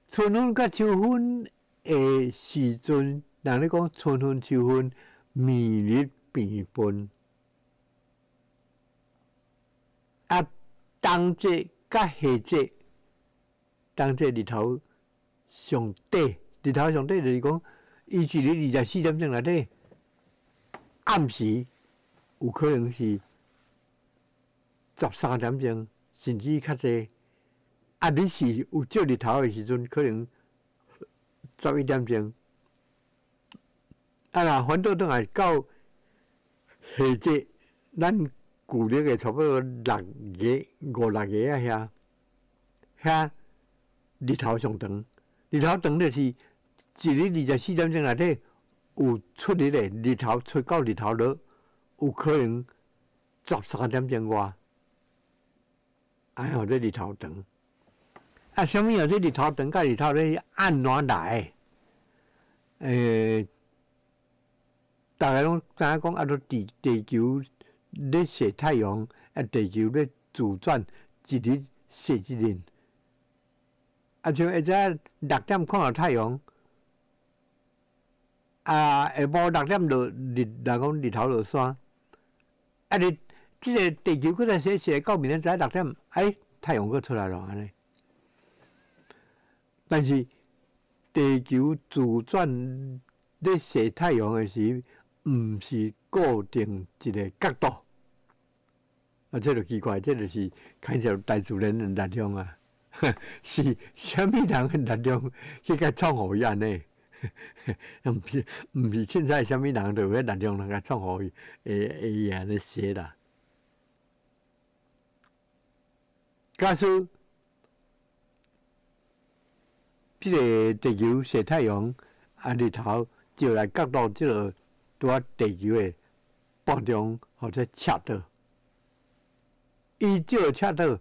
春分佮秋分的時陣，人咧講春分、秋分，暝日平分。啊，冬節佮夏節，冬節日頭上短，日頭上短就是講，伊一日24點鐘內底，暗時有可能是13點鐘，甚至較濟。啊，你是有照日頭的時陣，可能11點鐘。啊，若反倒轉來到夏節，咱舊曆的差不多六月、五六月啊遐，遐日頭上長，日頭長就是一日24點鐘內底有出日的，日頭出到日頭落，有可能13點鐘外。哎吼，這日頭長。啊，啥物啊？這日頭長佮日頭咧按怎來？逐个攏知影講啊，都地地球咧射太陽，啊，地球咧自轉，一日射一日。啊，像下早六點看著太陽，啊，下晡六點落日，人講日頭落山。啊，你這个地球閣來射射到明仔載六點，哎，太陽閣出來囉按呢。但是地球自轉咧射太陽的時，毋是固定一个角度，啊，這就奇怪，這就是牽涉大自然的力量啊！是啥物人的力量去共創予伊按呢？毋是毋是，凊彩啥物人就有彼力量通共創予伊會會按呢射啦。假使這个地球射太陽，啊，日頭照來角度，這个拄仔地球的半中或者赤道，伊照赤道，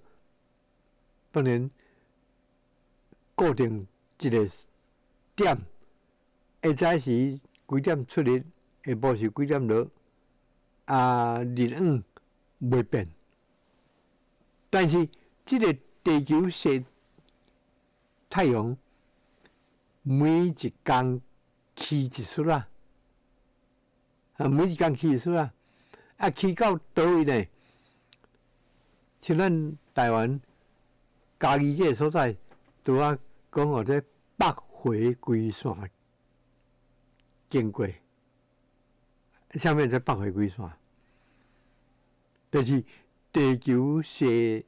当然固定一个點，下早時幾點出日，下晡時幾點落，啊日向袂變。但是這個地球射太陽，每一工起一撮啊，啊每一工起一撮啊，啊起到佗位呢？像咱台灣嘉義這個所在，拄仔講號這北回歸線經過，啥物叫北回歸線？就是地球射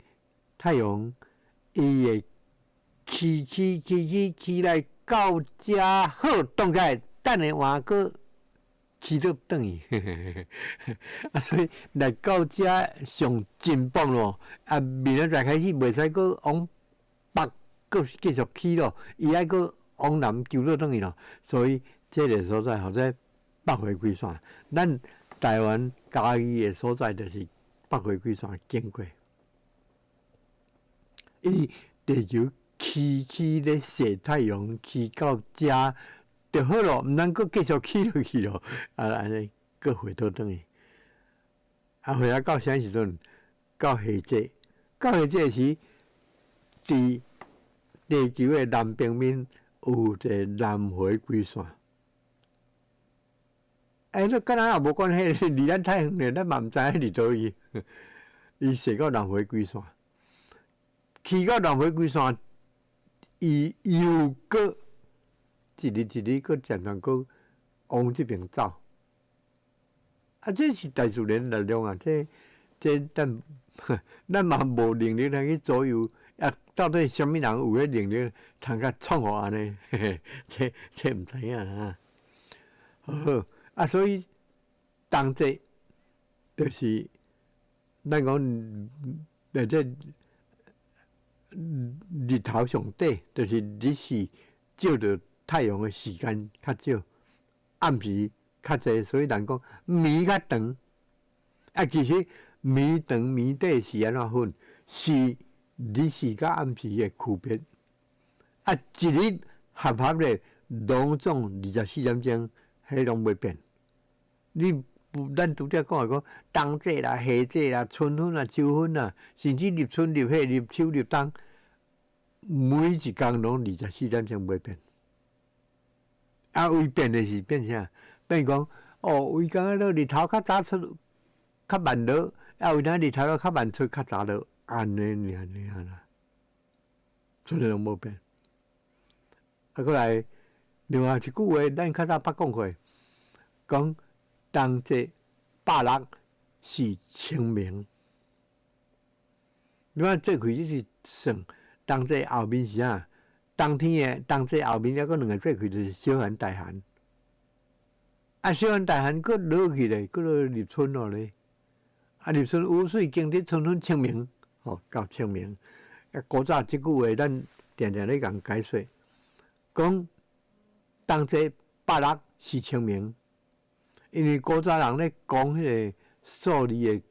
太陽，伊會起起起起起來到遮好，動起來，等下換閣起倒轉去，啊，所以來到遮上真棒咯！啊，明仔載開始袂使閣往北閣繼續起咯，伊愛閣往南求倒轉去咯。所以這個所在號做北回歸線，咱台灣嘉義的所在就是北回歸線經過。伊地球起起咧射太陽，起到遮就好咯，毋通閣繼續起落去咯。啊，按呢閣回倒轉去。啊，回來到啥時陣？到夏季，到夏季時，佇地球的南平面有一個南回歸線。欸，那佮咱也無關係，離咱太遠咧，咱嘛毋知影佇佗位。伊射到南回歸線，去到南回歸線，伊又閣一日一日閣漸漸閣往這邊走。啊，這是大自然力量啊！這這咱咱嘛無能力來去左右。啊，到底啥物人有彼能力通共創予按呢？這這毋知影啊。好，啊，所以冬節就是咱講，這日頭上短，就是日時照著太陽的時間較少，暗時較濟，所以人講暝較長。啊，其實暝長暝短是按怎分？是日時佮暗時的區別。啊，一日合合咧，攏總24點鐘，彼攏袂變。你咱拄才講的講冬節啦、夏節啦、春分啦、秋分啦，甚至立春、立夏、立秋、立冬，每一工攏24點鐘袂變。啊，會變的是變啥？變講哦，有工仔日頭較早出，較慢落；啊，有當日頭較慢出，較早落，按呢爾爾啦，剩的攏無變。啊，閣來另外一句話，咱較早捌講過，講冬節拜六是清明。你看做開這是算冬節後面是啥？冬天的冬節後面抑閣兩個節氣，就是小寒、大寒。啊，小寒、大寒閣落去咧，閣落立春咯咧。啊，立春雨水驚蟄，春分、清明，吼，到清明。啊，古早這句話，咱定定咧共解說，講冬節拜六是清明，因為古早人咧講彼個數字的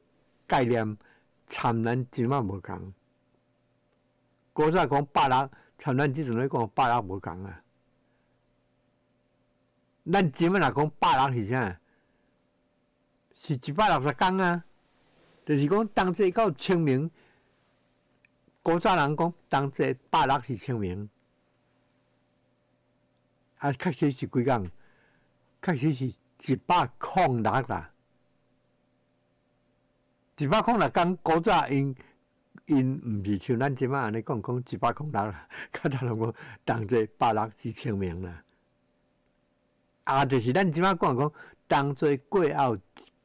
概念，參咱這擺無仝。古早講拜六，參咱這陣咧講拜六無仝啊。咱這擺若講百六是啥？是160工啊。就是講冬節到清明，古早人講冬節拜六是清明，啊，確實是幾工？確實是106啦。106工，古早𪜶𪜶毋是像咱這擺按呢講講106啦，較早攏講冬節拜六是清明啦。啊，就是咱這擺講講冬節過後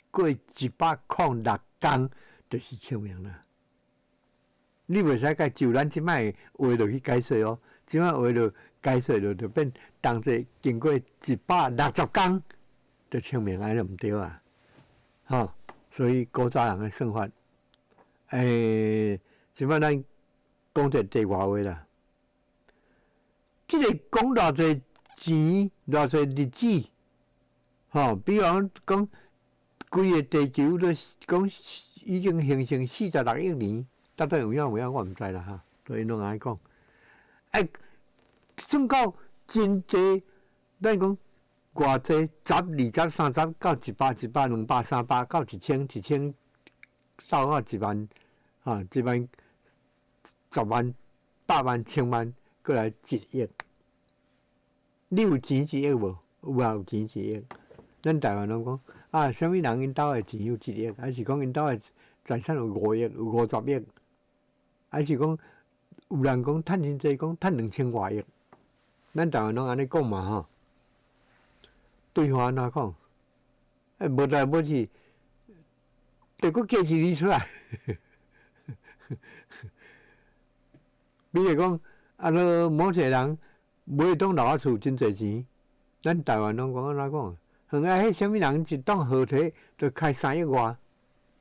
過106工，就是清明啦。你袂使共就咱這擺的話落去解說哦，這擺話落解說落就變冬節經過160工就清明，按呢毋對啊！吼，所以古早人的算法，欸，這擺咱講一個題外話啦。這個講偌濟錢，偌濟日子，吼，比方講规个地球都讲已经形成46亿年，到底有影无影我毋知啦哈。所以拢按呢讲，哎，算到真济，咱讲偌济十、二十、三十到一百、一百、两百、三百到一千、一千到一万，哈，一万、十万、百万、千万，阁来一亿。你有钱一亿无？有啊，有钱一亿。咱台湾拢讲啊，啥物人𪜶兜的钱有一亿，还是讲𪜶兜的财产有5亿、有50亿，还是讲有人讲趁真济，讲趁2000外亿。咱台湾拢按呢讲嘛吼。对方按怎讲？欸，无代无志，就阁加一字出来。比如讲，啊，若某一个人买一栋老厝真济钱，咱台湾拢讲按怎讲？哼啊，彼啥物人一栋豪宅就开3亿外，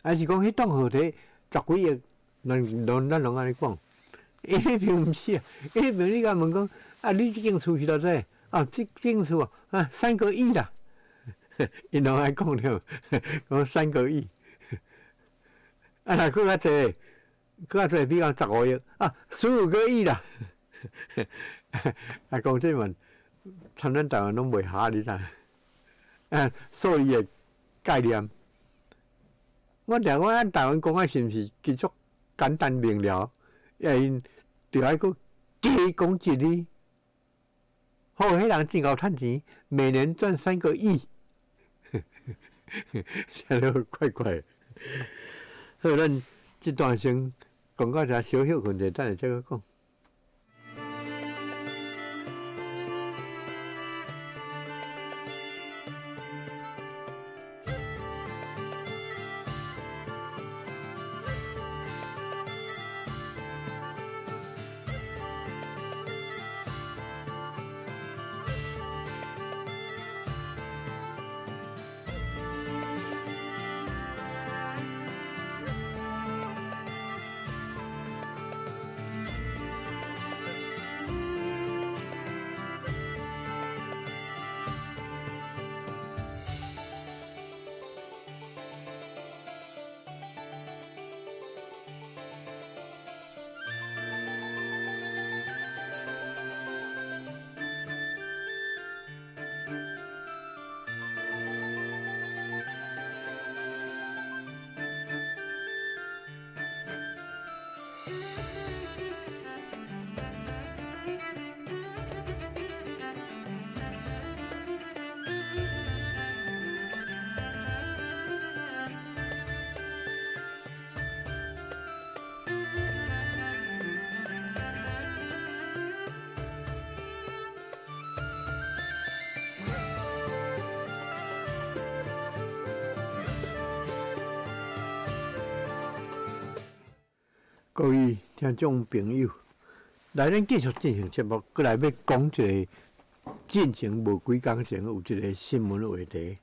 还是讲彼栋豪宅十几亿？咱拢按呢讲。伊彼边毋是啊，伊彼边你共问讲，啊，你这间厝是偌济？啊，这间厝啊，3个亿啦。𪜶拢爱讲著，讲三个亿。啊，若阁较济，阁较济，比如讲15亿，啊，15个亿啦。啊，讲这嘛，参咱台湾拢袂合，你知？啊，数字的概念，我定讲咱台湾讲啊，是毋是其实简单明了？也𪜶著爱阁加讲一字。好，彼人真𠢕趁钱，每年赚三个亿，听了怪怪。好，咱这段先讲到遮，小歇困者，等下再阁讲。各位听众朋友，来，咱继续进行节目，阁来欲讲一个进前无几工前有一个新闻话题。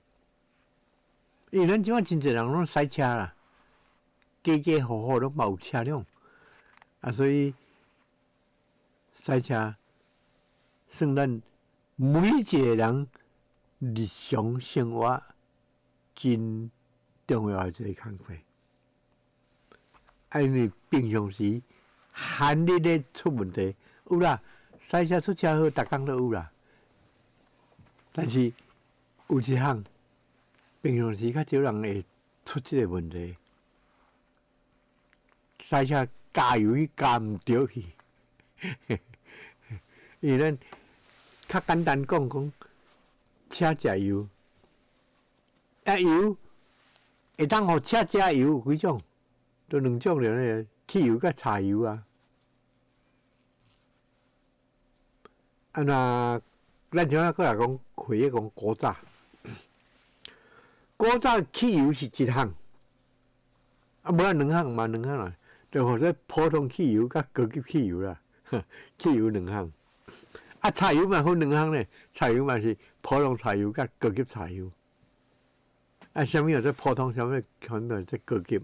因为咱这摆真济人拢驶车啦，家家户户拢嘛有车辆，啊，所以驶车算咱每一个人日常生活真重要的一个工课。啊，因为平常时寒日咧出问题，有啦，驶车出车祸，逐工都有啦。但是有一项，平常时较少人会出这个问题，驶车加油去加毋著去，因为咱较简单讲讲，车食油，啊油会当予车食油有几种？就两种了呢，汽油佮柴油啊。啊若咱像仔阁来讲，回忆讲古早，古早汽油是一项，啊无啊两项嘛两项啦，就号做普通汽油佮高级汽油啦，汽油两项。啊柴油嘛分两项呢，柴油嘛是普通柴油佮高级柴油。啊，啥物叫做普通，啥物叫做高级？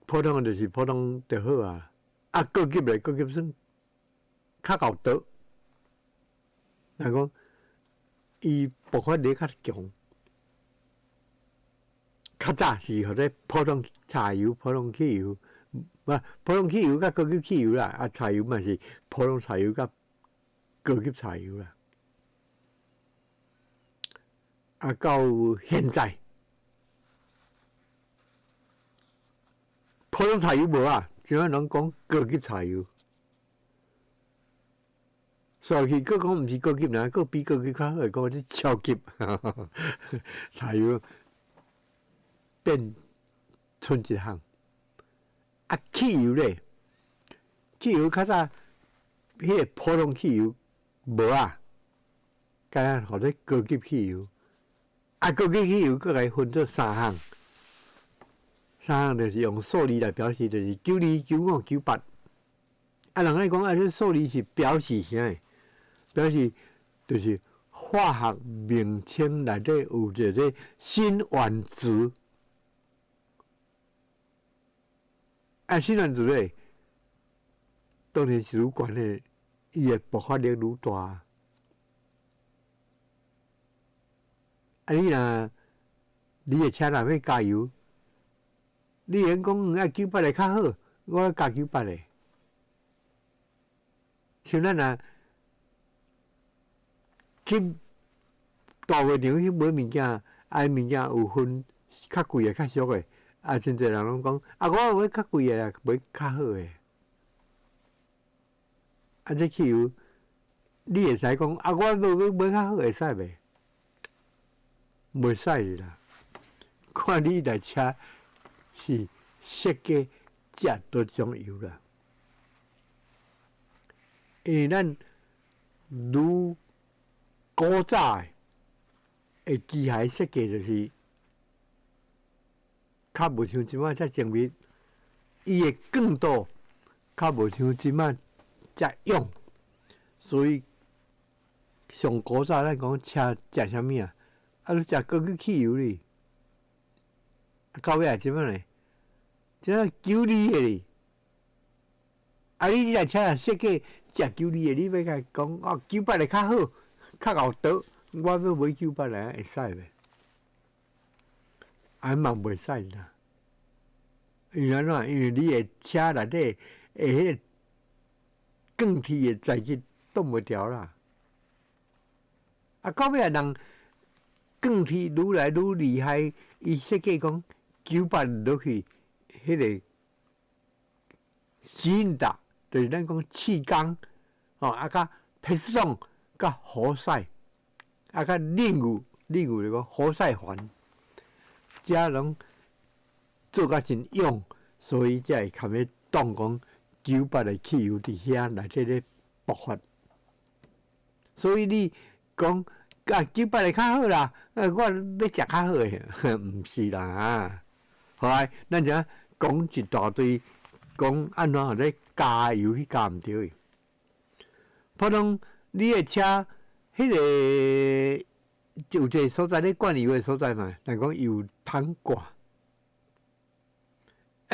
普通就是普通就好啊，啊高级咧，高级算较𠢕毒。若讲伊爆发力较强，較早是號做普通柴油、普通汽油，無普通汽油佮高級汽油啦，啊柴油嘛是普通柴油佮高級柴油啦。啊，到現在，普通柴油無啊，這擺攏講高級柴油。煞去閣講毋是高級爾，閣比高級較好，講這超級柴油變賰一項。啊，汽油咧，汽油較早彼個普通汽油無啊，敢若號做高級汽油。啊，高級汽油閣來分做三項，三項就是用數字來表示，就是92、95、98。啊，人愛講啊，這數字是表示啥？表示就是化學名稱內底有一個辛烷值。啊，辛烷值咧，當然是愈懸的，伊的爆發力愈大。啊，你若你的車若欲加油，你會用講愛98的較好，我愛加98的。像咱若去大賣場去買物件，啊，物件有分較貴的、較俗的，啊，真濟人攏講，啊，我買較貴的啦，買較好的。啊，這汽油，你會使講，啊，我欲買較好，會使袂？袂使啦，看你台車是設計食佗種油啦。因為咱愈古早的機械設計就是較無像這擺遮精密，伊的剛度較無像這擺遮勇，所以上古早咱講車食啥物啊？啊，你食高級汽油哩，到尾仔這擺呢？這擺92的哩。啊！你這台車若設計食92的，你欲共伊講哦，98的較好，較𠢕倒，我欲買98的，會使袂？啊嘛袂使啦，因為按怎？因為你的車內底的彼個鋼鐵的材質擋袂牢啦。啊，到尾仔人鋼鐵愈來愈厲害，伊設計講98落去，彼個。真大，就是咱講氣缸，吼啊，佮皮斯統，佮活塞，啊，佮冷油，冷油就講活塞環，遮攏做甲真勇，所以才會堪咧擋講98的汽油佇遐內底咧爆發。所以你講啊98的較好啦，啊我欲食較好的，毋是啦。後來咱遮講一大堆。講按怎予咧加油去加毋著？普通你的車，彼個有一個所在咧灌油的所在嘛，若講油桶蓋。啊，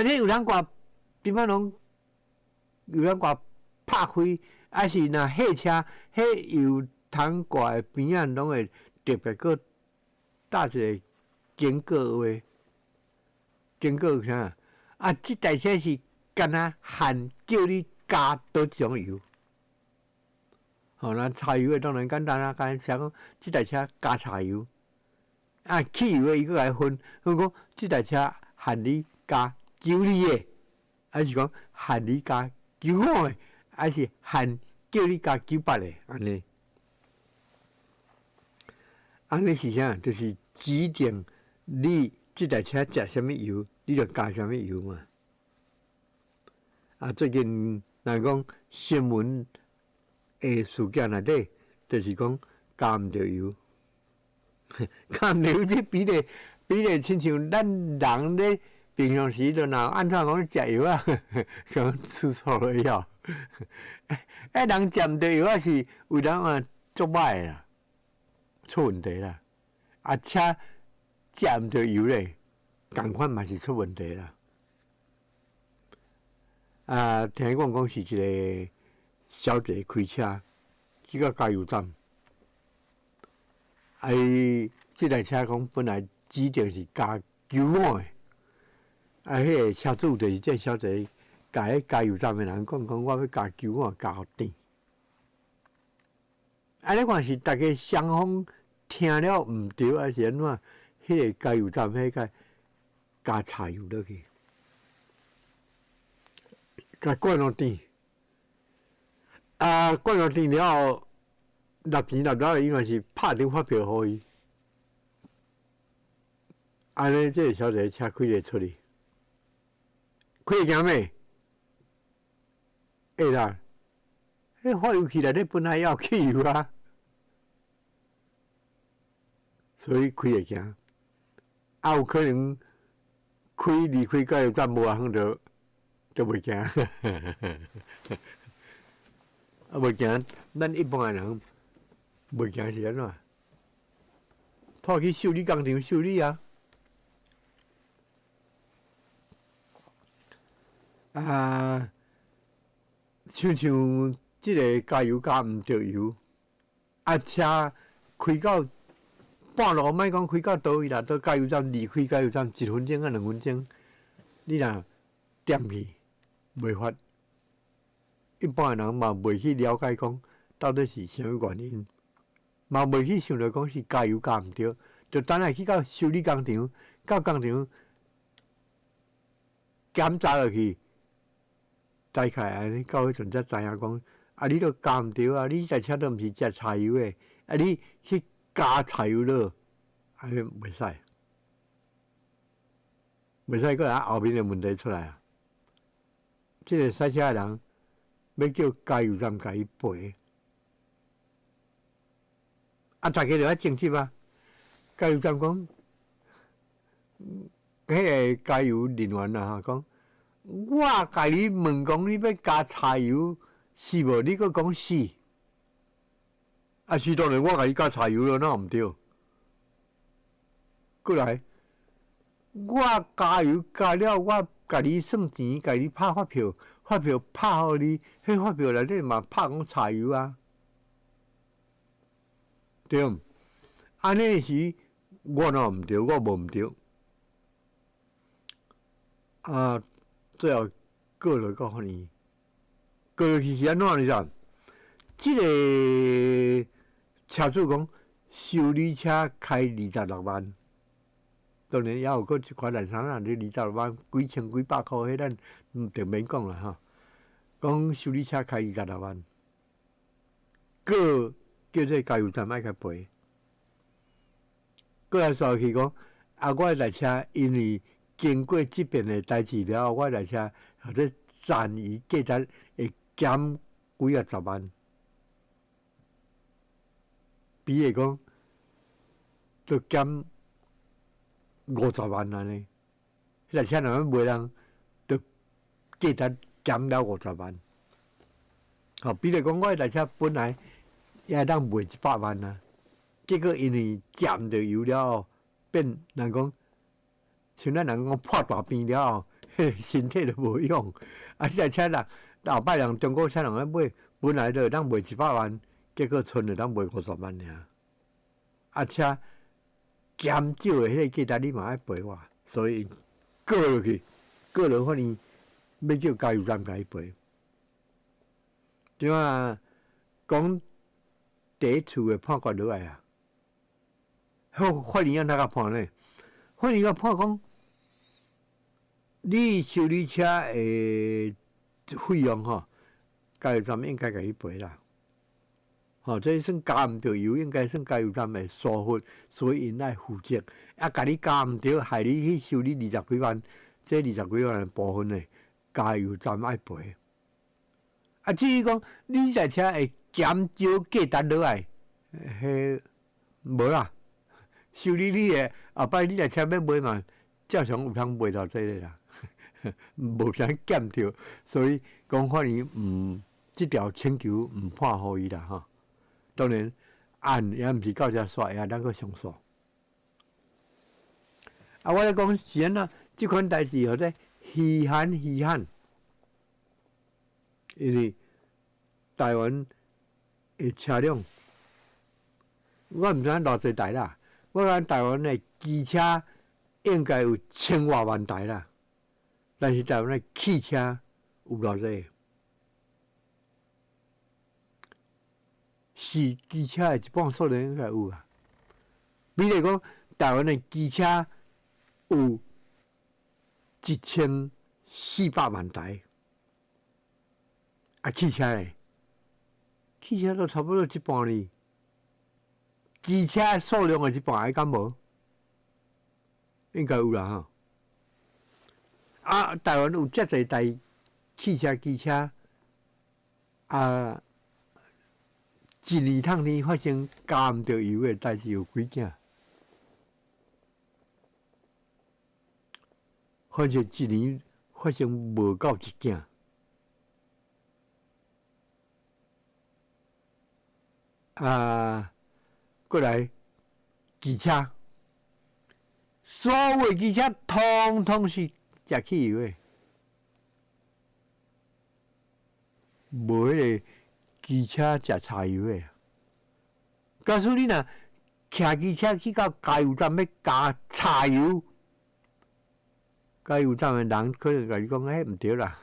你油桶蓋點仔攏油桶蓋拍開，抑是若貨車，彼油桶蓋的邊仔攏會特別閣搭一個警告話，警告啥？啊，這台車是。敢若限叫你加佗一種油，吼，那柴油的當然簡單啦，敢寫講這台車加柴油，啊，汽油的伊閣來分，分講這台車限你加92的，還是講限你加95的，還是限叫你加98的，按呢，按呢是啥？就是指定你這台車食啥物油，你就加啥物油嘛。啊，最近若講新聞的事件內底，就是講加毋著油，加毋著油這比例比例親像咱人咧平常時就若按怎講食藥啊，講吃錯了藥。欸，人食毋著藥啊，是為人啊足歹啦，出問題啦。啊，車食毋著油咧，仝款嘛是出問題啦。啊，聽講講是一個小姐開車去到加油站，啊，伊這台車講本來指定是加求我的。啊，彼个车主就是這小姐，共彼加油站的人講講，我欲加求我加予甜。按呢看是逐家雙方聽了毋對，抑是按怎？彼個加油站彼個加柴油落去，共灌予甜。啊，灌予甜了後，納錢納了後，伊嘛是拍張發票予伊。按呢，這個小姐車開會出去，開會行咩？會啦，彼化油器內底本來也有汽油啊，所以開會行。啊，有可能開離開加油站無偌遠就袂行。啊，袂行，咱一般的人袂行是按怎？拖去修理工廠修理啊！啊，親像這个加油加毋著油，啊車開到半路，莫講開到佗位啦，到加油站離開加油站一分鐘啊兩分鐘，你若點去袂發，一般的人嘛袂去了解講到底是啥物原因，嘛袂去想著講是加油加毋著，就等下去到修理工廠，到工廠檢查落去。大概按呢，到彼陣才知影講，啊，你都加毋著啊！你這台車都毋是食柴油的，啊，你去加柴油落，按呢袂使，袂使，閣來後面的問題出來啊！這个駛車的人欲叫加油站共伊賠，啊，逐家就愛爭執啊！加油站講，彼个加油人員啊，講。我共你問講，你欲加柴油是無？你閣講是，啊是當然我共你加柴油囉，哪有毋對？過來，我加油加了，我共你算錢，共你拍發票，發票拍予你，彼發票內底嘛拍講柴油啊，對毋？按呢時我哪有毋對？我無毋對。啊！最後告落到法院，告落去是按怎呢？咋？這个車主講修理車開26萬，當然也有閣一寡爛衫仔，這26萬幾千幾百箍，彼咱就免講啦吼。講修理車開26萬，閣叫這加油站愛共賠，閣來煞去講啊，我這台車因為。經過這邊的代誌了後，我這台車或者殘餘價值會減幾仔十萬，比如講，都減50萬按呢。彼台車若欲賣人，就價值減了五十萬。吼，比如講，我這台車本來也會當賣100萬啊，結果因為佔著油了後，變人講。像咱人講破大病了後，彼个身體就無用。啊，這台車人後擺人中國車人欲買，本來就會當賣100萬，結果賰就當賣50萬爾。啊，車減少的彼个價值你嘛愛賠我，所以告落去，告落法院，欲叫加油站共伊賠。怎啊？講第一次的判決落來啊，法院按怎共判呢？法院共判講。你修理車的費用吼，加油站應該共你賠啦。吼，這算加毋著油，應該算加油站的疏忽，所以𪜶愛負責。啊，共你加毋著，害你去修理二十幾萬，這二十幾萬的部分呢，加油站愛賠。啊，至於講你這台車會減少價值落來，彼無啦。修理你的後擺，你台車欲賣嘛，照常有通賣到這个啦。無啥減著，所以講法院毋這條請求毋判予伊啦吼。當然案也毋是到遮煞，也當閣上訴。啊，我咧講是按怎？這款代誌號做稀罕稀罕，因為台灣的車輛，我毋知影偌濟台啦。我講台灣的機車。應該有千外萬台啦，但是台灣的汽車有偌濟？是機車的一半數量應該有啊。比如講，台灣的機車有1400萬台，啊，汽車咧，汽車都差不多一半哩。機車數量的一半，還敢無？應該有啦吼。啊，台灣有遮濟台汽車、機車，啊，一年通年發生加毋著油的代誌有幾件？反正一年發生無夠一件。啊，過來機車。所有的機車統統是食汽油的，無彼個機車食柴油的。假使你若騎機車去到加油站欲加柴油，加油站的人可能共你講：欸，毋對啦，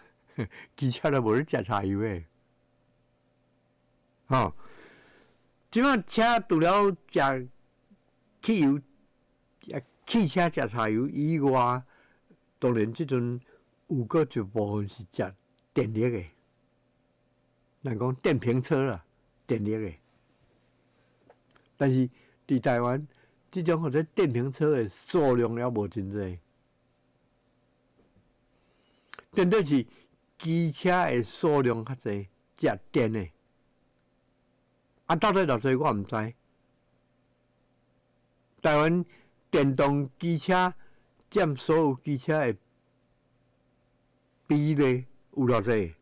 機車都無咧食柴油的。吼，這擺車除了食汽油，汽車食柴油以外，當然這陣有閣一部分是食電力的，咱講電瓶車啦，電力的。但是佇台灣，這種號做電瓶車的數量猶無真濟，顛倒是機車的數量較濟，食電的。啊，到底偌濟我毋知。台灣電動機車佔所有機車的比例有偌濟？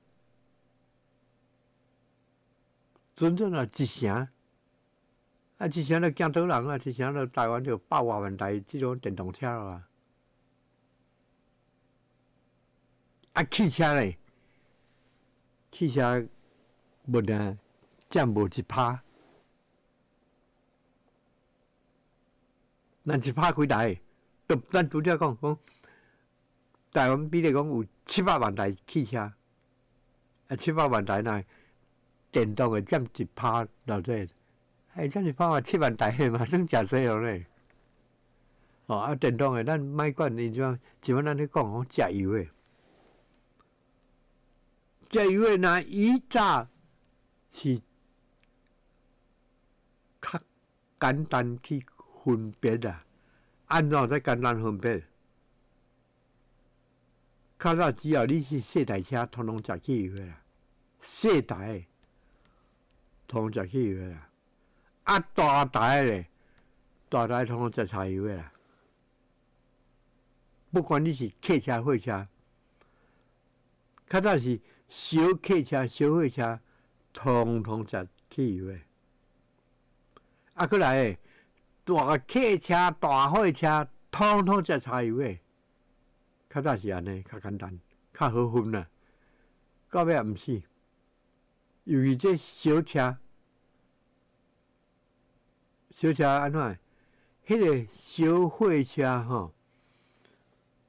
真正啊一成，啊一成就驚倒人啊！一成就台灣就百外萬台這種電動車啦。啊，汽車咧，汽車無定佔無1%。咱一拍幾台，就咱拄才講講，台灣比如講有700萬台汽車，啊700萬台若電動的佔1%偌濟，欸佔1%嘛7萬台嘛算誠濟了咧。哦啊電動的咱莫管伊怎，一般咱咧講講食油的，食油的若以早是較簡單去分別啊，按怎才簡單分別？較早只要你是細台車，統統食汽油的啦，細台統統食汽油的啦。啊，大台咧，大台統統食柴油的啦。不管你是客車、貨車，較早是小客車、小貨車，統統食汽油的。啊，閣來。大客車、大貨車，統統食柴油的。較早是按呢，較簡單，較好分啦。到尾毋是，尤其這小車，小車按怎？彼個小貨車吼，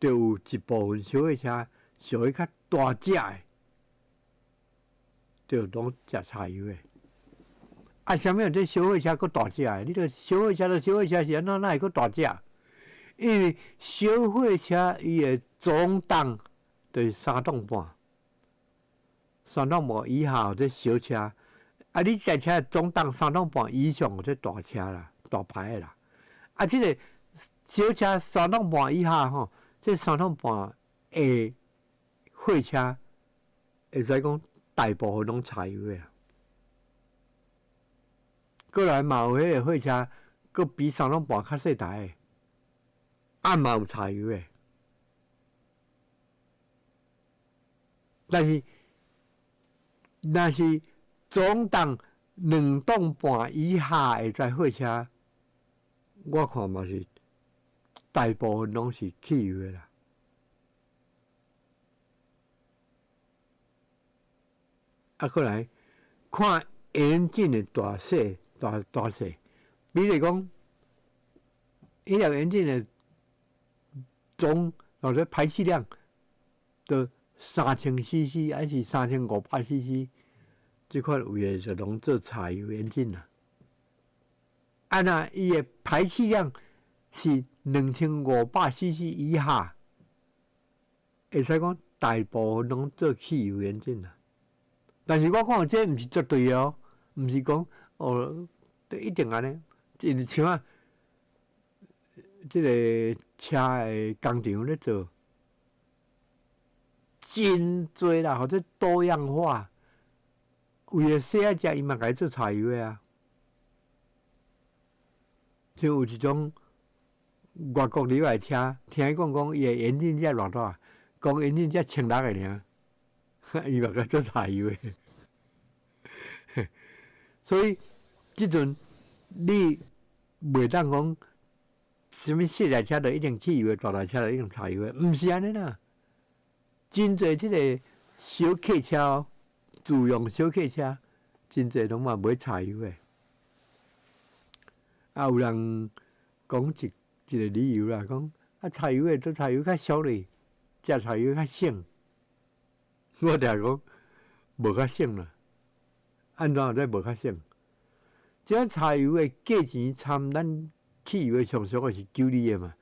就有一部分小貨車屬於較大隻的，就攏食柴油的。啊，啥物這小貨車閣大隻的？你著小貨車，就小貨車是按怎？哪會閣大隻？因為小貨車伊的總重就是3噸半，3噸半以下這小車。啊，你這車總重3噸半以上，這大車啦，大排的啦。啊，這個小車3噸半以下吼，這3噸半的貨車，會使講大部分攏柴油的。過來嘛有彼個貨車，閣比3噸半較細台的，啊嘛有柴油的。但是，若是總重2噸半以下的這貨車，我看嘛是大部分攏是汽油的啦。啊，過來看引擎的大小。大大細，比如講，彼粒引擎的总或者排气量的3000 CC 还是3500 CC，這款有的就攏做柴油引擎啦。啊，若伊的排氣量是2500 CC 以下，會使講大部分攏做汽油引擎啦。但是我看這毋是絕對的哦，毋是講哦，一定按呢。因為像啊，這个車的工廠咧做，真濟啦，或者多樣化。為了細仔隻，伊嘛共伊做柴油的啊。像有一種外國入來車，聽伊講講，伊的引擎才偌大，講引擎才1600個爾，伊嘛共做柴油的。所以這陣你袂當講啥物細台車就一定汽油的，大台車就一定柴油的，毋是按呢啦。真濟這个小客車哦，自用小客車，真濟攏嘛買柴油的。啊，有人講一個理由啦，講啊柴油的做柴油較俗咧，食柴油較省。我定講無較省啦，按怎才無較省？這柴油的價錢參咱汽油的上俗的是九厘的嘛，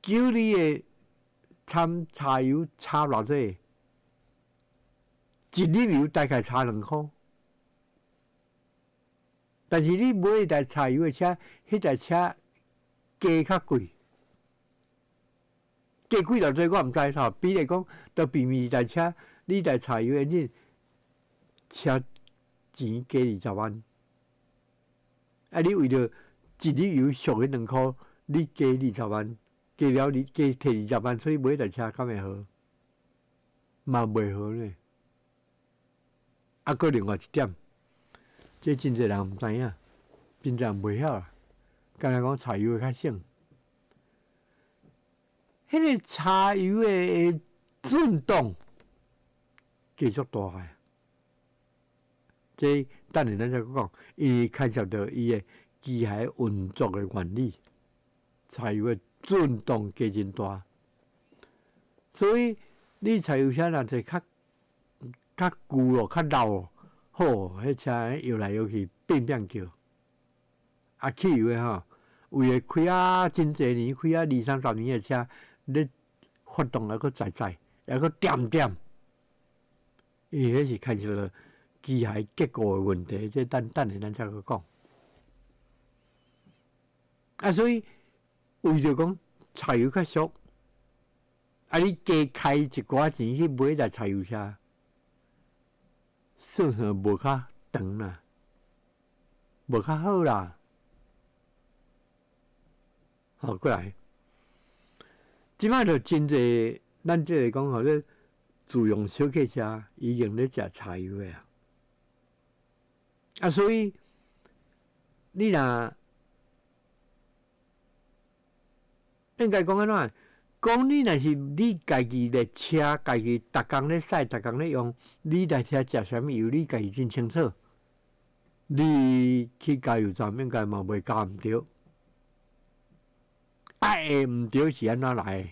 九厘的參柴油差偌濟？一粒油大概差2箍。但是你買一台柴油的車，彼台車加較貴，加貴偌濟我毋知吼。比如講，就平平一台車，你台柴油的你車錢加20萬，啊！你為著一粒油俗彼2箍，你加二十萬，加了你加提二十萬，所以買一台車敢會好？嘛袂好呢。啊，閣另外一點，這真濟人毋知影，真濟人袂曉啦。敢若講柴油會較省，彼个柴油的震動加足大个。這等下咱再閣講，因為牽涉著伊的機械運作的原理，柴油的震動加真大，所以你柴油車若坐較較舊哦，較老哦，好，彼車搖來搖去，變變叫。啊，汽油的吼，為的開啊真濟年，開啊二三十年的車，咧發動猶閣載載，猶閣恬恬，因為彼是牽涉著機械結構的問題，這等等下咱再閣講。啊，所以為著講柴油較俗，啊，你加開一寡錢去買一台柴油車，算算無較長啦，無較好啦。好，過來，這擺就真濟，咱這个講吼，咧自用小客車已經咧食柴油的啊。啊，所以你若應該講按怎？講你若是你家己的車，家己逐工咧駛，逐工咧用，你台車食啥物油，你家己真清楚。你去加油站應該嘛袂加毋著。啊，會毋著是按怎來的？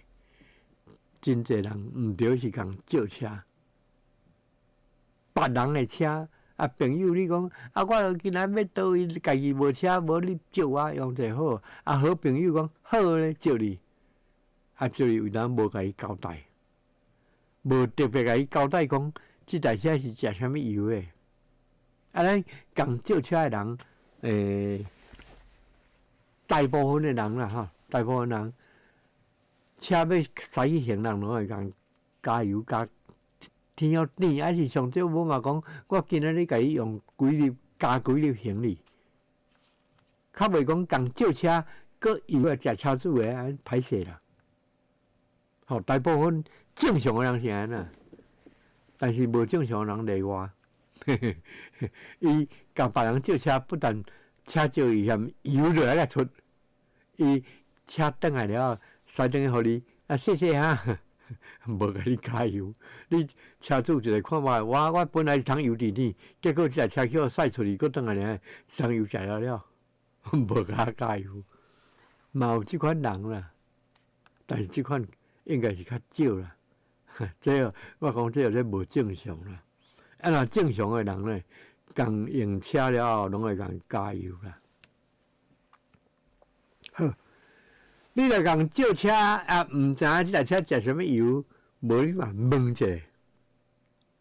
真濟人毋著是共借車，別人的車。啊，朋友，你講啊，我今仔欲佗位，家己無車，無你借我用者好。啊，好朋友講好咧，借你。啊，借你有當無共伊交代，無特別共伊交代講，這台車是食啥物油的。啊，咱共借車的人，大部分的人啦，吼，大部分人車欲駛去行人攏會共加油加。天了甜，還是上少無嘛講，我今仔日共伊用幾粒加幾粒行李，較袂講共借車，閣油來食車主的，按歹勢啦。吼，大部分正常的人是按呢，但是無正常的人例外。伊共別人借車，不但車借伊嫌油就愛來出，伊車轉來了後，駛轉去予你，啊，謝謝哈。無共你加油，你車主一个看覓，我本來一桶油佇呢，結果這台車去予駛出去，閣轉來爾，一桶油食了了，無共我加油，嘛有這款人啦。但是這款應該是較少啦。這我講這個無正常啦。啊，若正常的人咧，共用車了後，攏會共加油啦。好，你若共借車啊，毋知影這台車食啥物油，無你嘛問一下，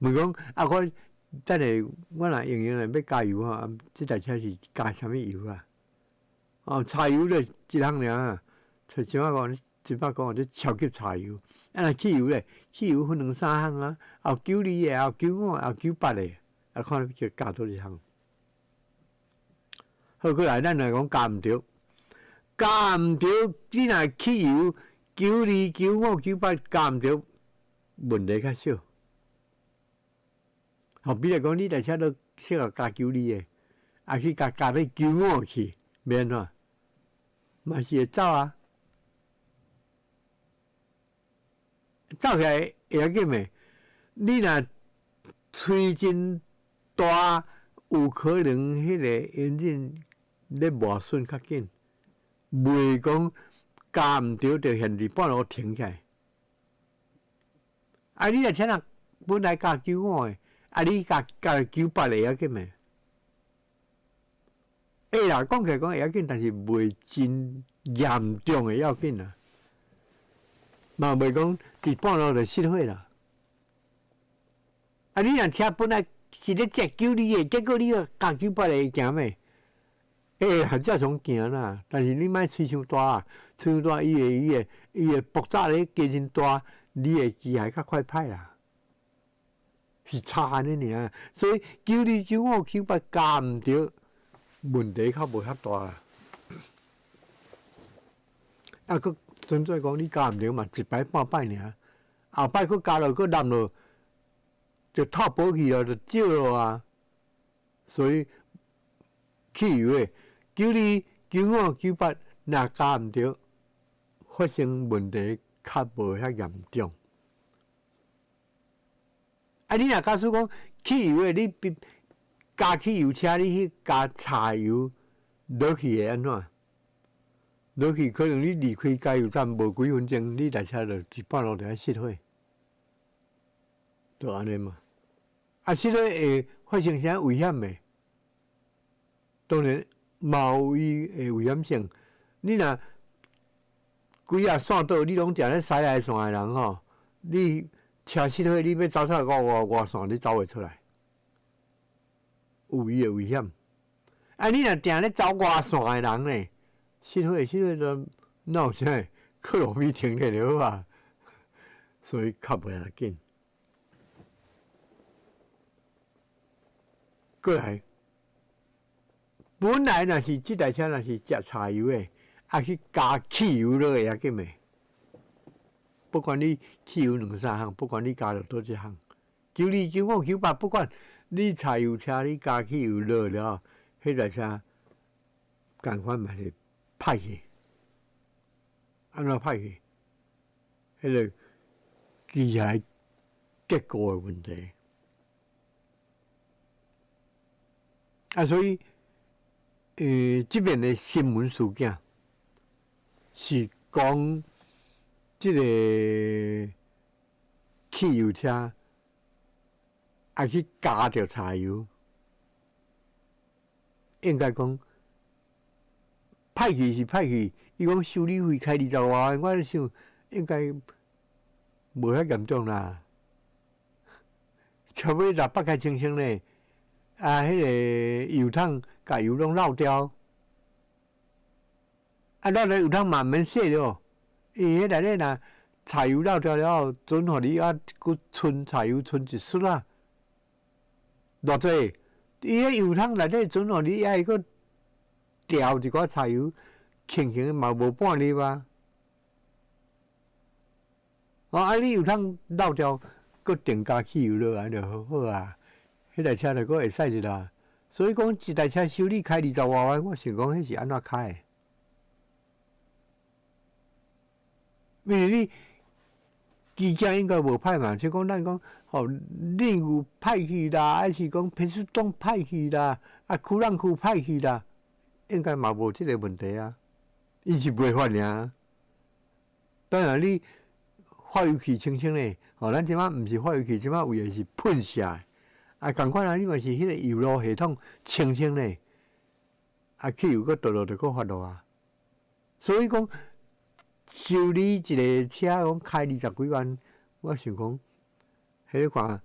問講啊，我等下我若用用來欲加油吼，這台車是加啥物油啊？哦，柴油咧一項爾，像這擺講，這擺講這超級柴油。啊，若汽油咧，汽油分兩三項啊，有92的，有95，有98的，啊，看你欲加佗一項。好，過來，咱來講加毋著，加毋著，你若汽油92、95、98加毋著，問題較少。吼，比如講，你台車都適合加92的，啊去加加佇95去，欲按怎？嘛是會走啊，走起來會要緊袂？你若吹真大，有可能彼個引擎咧磨損較緊，袂講加毋著就現佇半路停起來。啊，你若車若本來加95的，啊你加加98會要緊袂？會啦，講起來講會要緊，但是袂真嚴重的要緊啦。嘛袂講佇半路就失火啦。啊，你若車本來是咧食92的，結果你又加98的會行袂？會啦，正常行啦。但是你莫吹傷大啊，吹傷大，伊會爆炸咧加真大，你的機械較快歹啦。是差按呢爾，所以92、95、98加毋著，問題較無遐大啦。啊，閣純粹講你加毋著嘛，一擺半擺爾，後擺閣加落閣濫落，就透保去了，就少了啊。所以汽油的92、95、98若加毋著，發生問題較無遐嚴重。啊！你若假使講汽油的，你加汽油車，你去加柴油落去會按怎？落去可能你離開加油站無幾分鐘，你台車就一半路就愛失火，就按呢嘛。啊，失火會發生啥危險袂？當然嘛有伊的危險性。你若規仔線道你攏定咧駛來線的人吼，你車失火，你欲走出來外外外線，你走袂出來，有伊的危險。啊，你若定咧走外線的人呢，失火失火就哪有啥？去路邊停咧就好啊。所以較袂要緊。過來，本來若是這台車若是食柴油的，啊去加汽油落會要緊袂？不管你汽油兩三項，不管你加落佗一項，92、95、98，不管你柴油車你加汽油落了，彼台車仝款嘛是歹去，按怎歹去？彼個機械結構的問題。啊，所以，這邊的新聞事件是講這個汽油車啊去加著柴油，應該講歹去是歹去，伊講修理費開20外萬，我咧想應該無遐嚴重啦，差不多600開清清咧。啊，彼個油桶共油攏漏掉，啊，漏了油桶嘛毋免洗了，因為彼內底若柴油漏掉了後，準予你啊閣剩柴油剩一絲仔，偌濟？伊彼油桶內底準予你愛閣調一寡柴油，輕輕嘛無半粒啊。哦，啊，你油桶漏掉，閣定加汽油落來就好好啊。彼台車就閣會使入啦，所以講一台車修理開20外萬，我想講彼是按怎開的？因為你機件應該無歹嘛，即講咱講吼，冷油歹去啦，還是講變速檔歹去啦，啊，驅動區歹去啦，應該嘛無這個問題啊，伊是袂發爾。當然你化油器清清咧，吼，咱這擺毋是化油器，這擺為的是噴射的。啊，仝款啊，你嘛是彼個油路系統清清咧，啊，汽油閣倒落就閣發落啊。所以講，修理一個車講開20幾萬，我想講，彼個看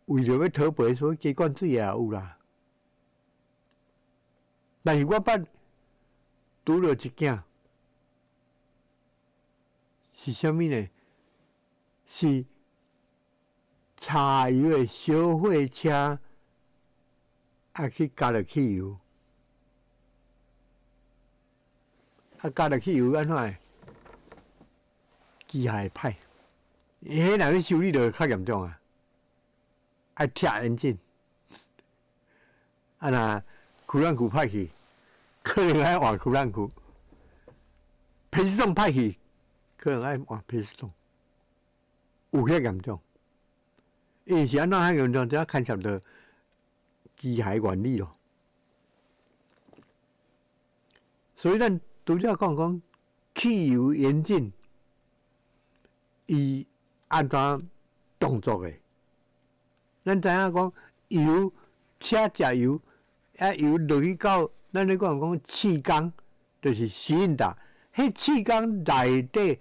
為著欲討賠，所以加灌水也有啦。但是我捌拄著一件，是啥物呢？是柴油的小貨車，啊去加落汽油，啊加落汽油按怎會？機械歹，彼若欲修理就較嚴重啊，愛拆引擎，啊若驅動器歹去，可能愛換驅動器；皮斯統歹去，可能愛換皮斯統，有遐嚴重。因為是按怎遐嚴重？這牽涉到機械原理咯。所以咱拄則講講汽油引擎，伊按怎動作的？咱知影講油車食油，啊油落去到咱咧講講氣缸，就是 cylinder。彼氣缸內底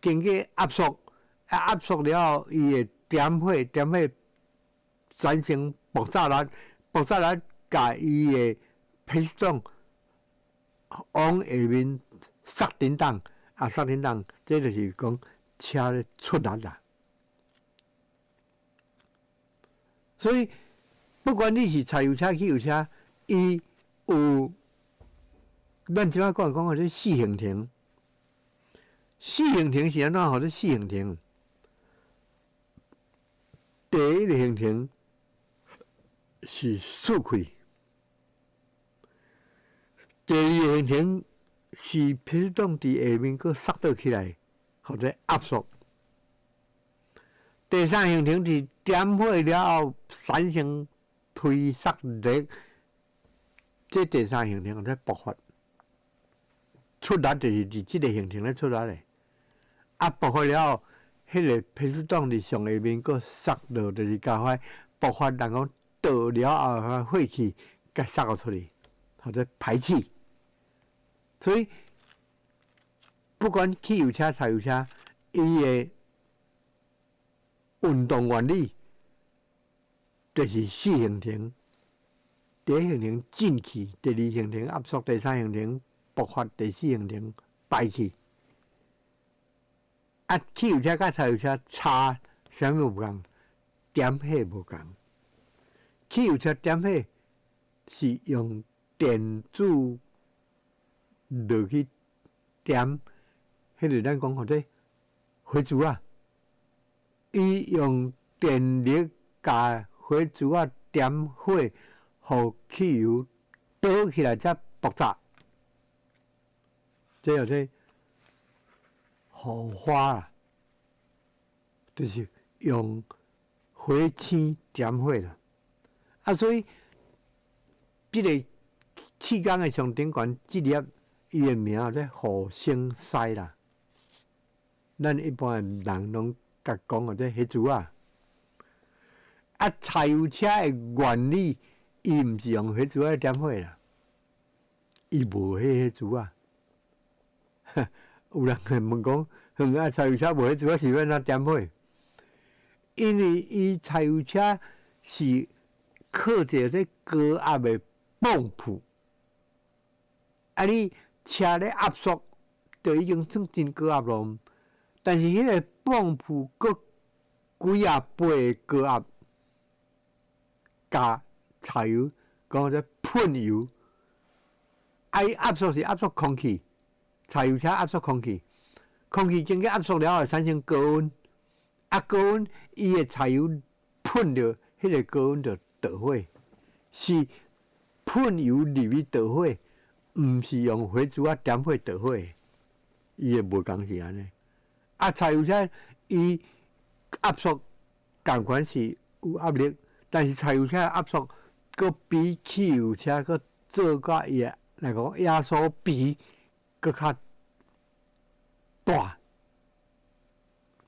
經過壓縮，啊壓縮了後，伊會點火，點火產生爆炸力，爆炸力共伊的皮斯統往下面塞振動，啊塞振動，這就是講車咧出力啦。所以不管你是柴油車、汽油車，伊有咱這擺講講號做四行程。四行程是按怎號做四行程？第一个行程是釋氣，第二个行程是皮斯統佇下面閣塞倒起來，號做壓縮。第三行程是點火了後產生推縮力，這第三行程號做爆發。出力就是佇這个行程咧出力的，啊爆發了後，彼个皮斯統佇上下面閣塞落，就是共彼爆發，人講倒了後，火氣共塞予出去，號做排氣。所以不管汽油車、柴油車，伊的運動原理就是四行程：第一行程進氣，第二行程壓縮，第三行程爆發，第四行程排氣。啊，汽油車佮柴油車差啥物無仝？點火無仝。汽油車點火是用電子落去點，彼個咱講號做火珠仔，伊用電力共火珠仔點火，予汽油倒起來才爆炸。這叫做火花啦，就是用火星點火啦。啊，所以這个氣缸的上頂懸這粒，伊的名叫做火星塞啦。咱一般的人攏共講號做火珠仔。啊，柴油車的原理，伊毋是用火珠仔點火啦，伊無彼火珠仔。有人會問講，哼啊，柴油車無火珠仔是欲按怎點火？因為伊柴油車是靠一个這高壓的泵浦，啊，你車咧壓縮，就已經算真高壓咯。但是彼个泵浦閣幾仔倍的高壓，共柴油講做噴油，啊，伊壓縮是壓縮空氣。柴油車壓縮空氣，空氣經過壓縮了後產生高溫，啊高溫伊的柴油噴著，彼个高溫就著火，是噴油入去著火，毋是用火珠仔點火著火。伊的無仝是按呢。啊，柴油車伊壓縮仝款是有壓力，但是柴油車壓縮閣比汽油車閣做較伊的來講壓縮比閣較大，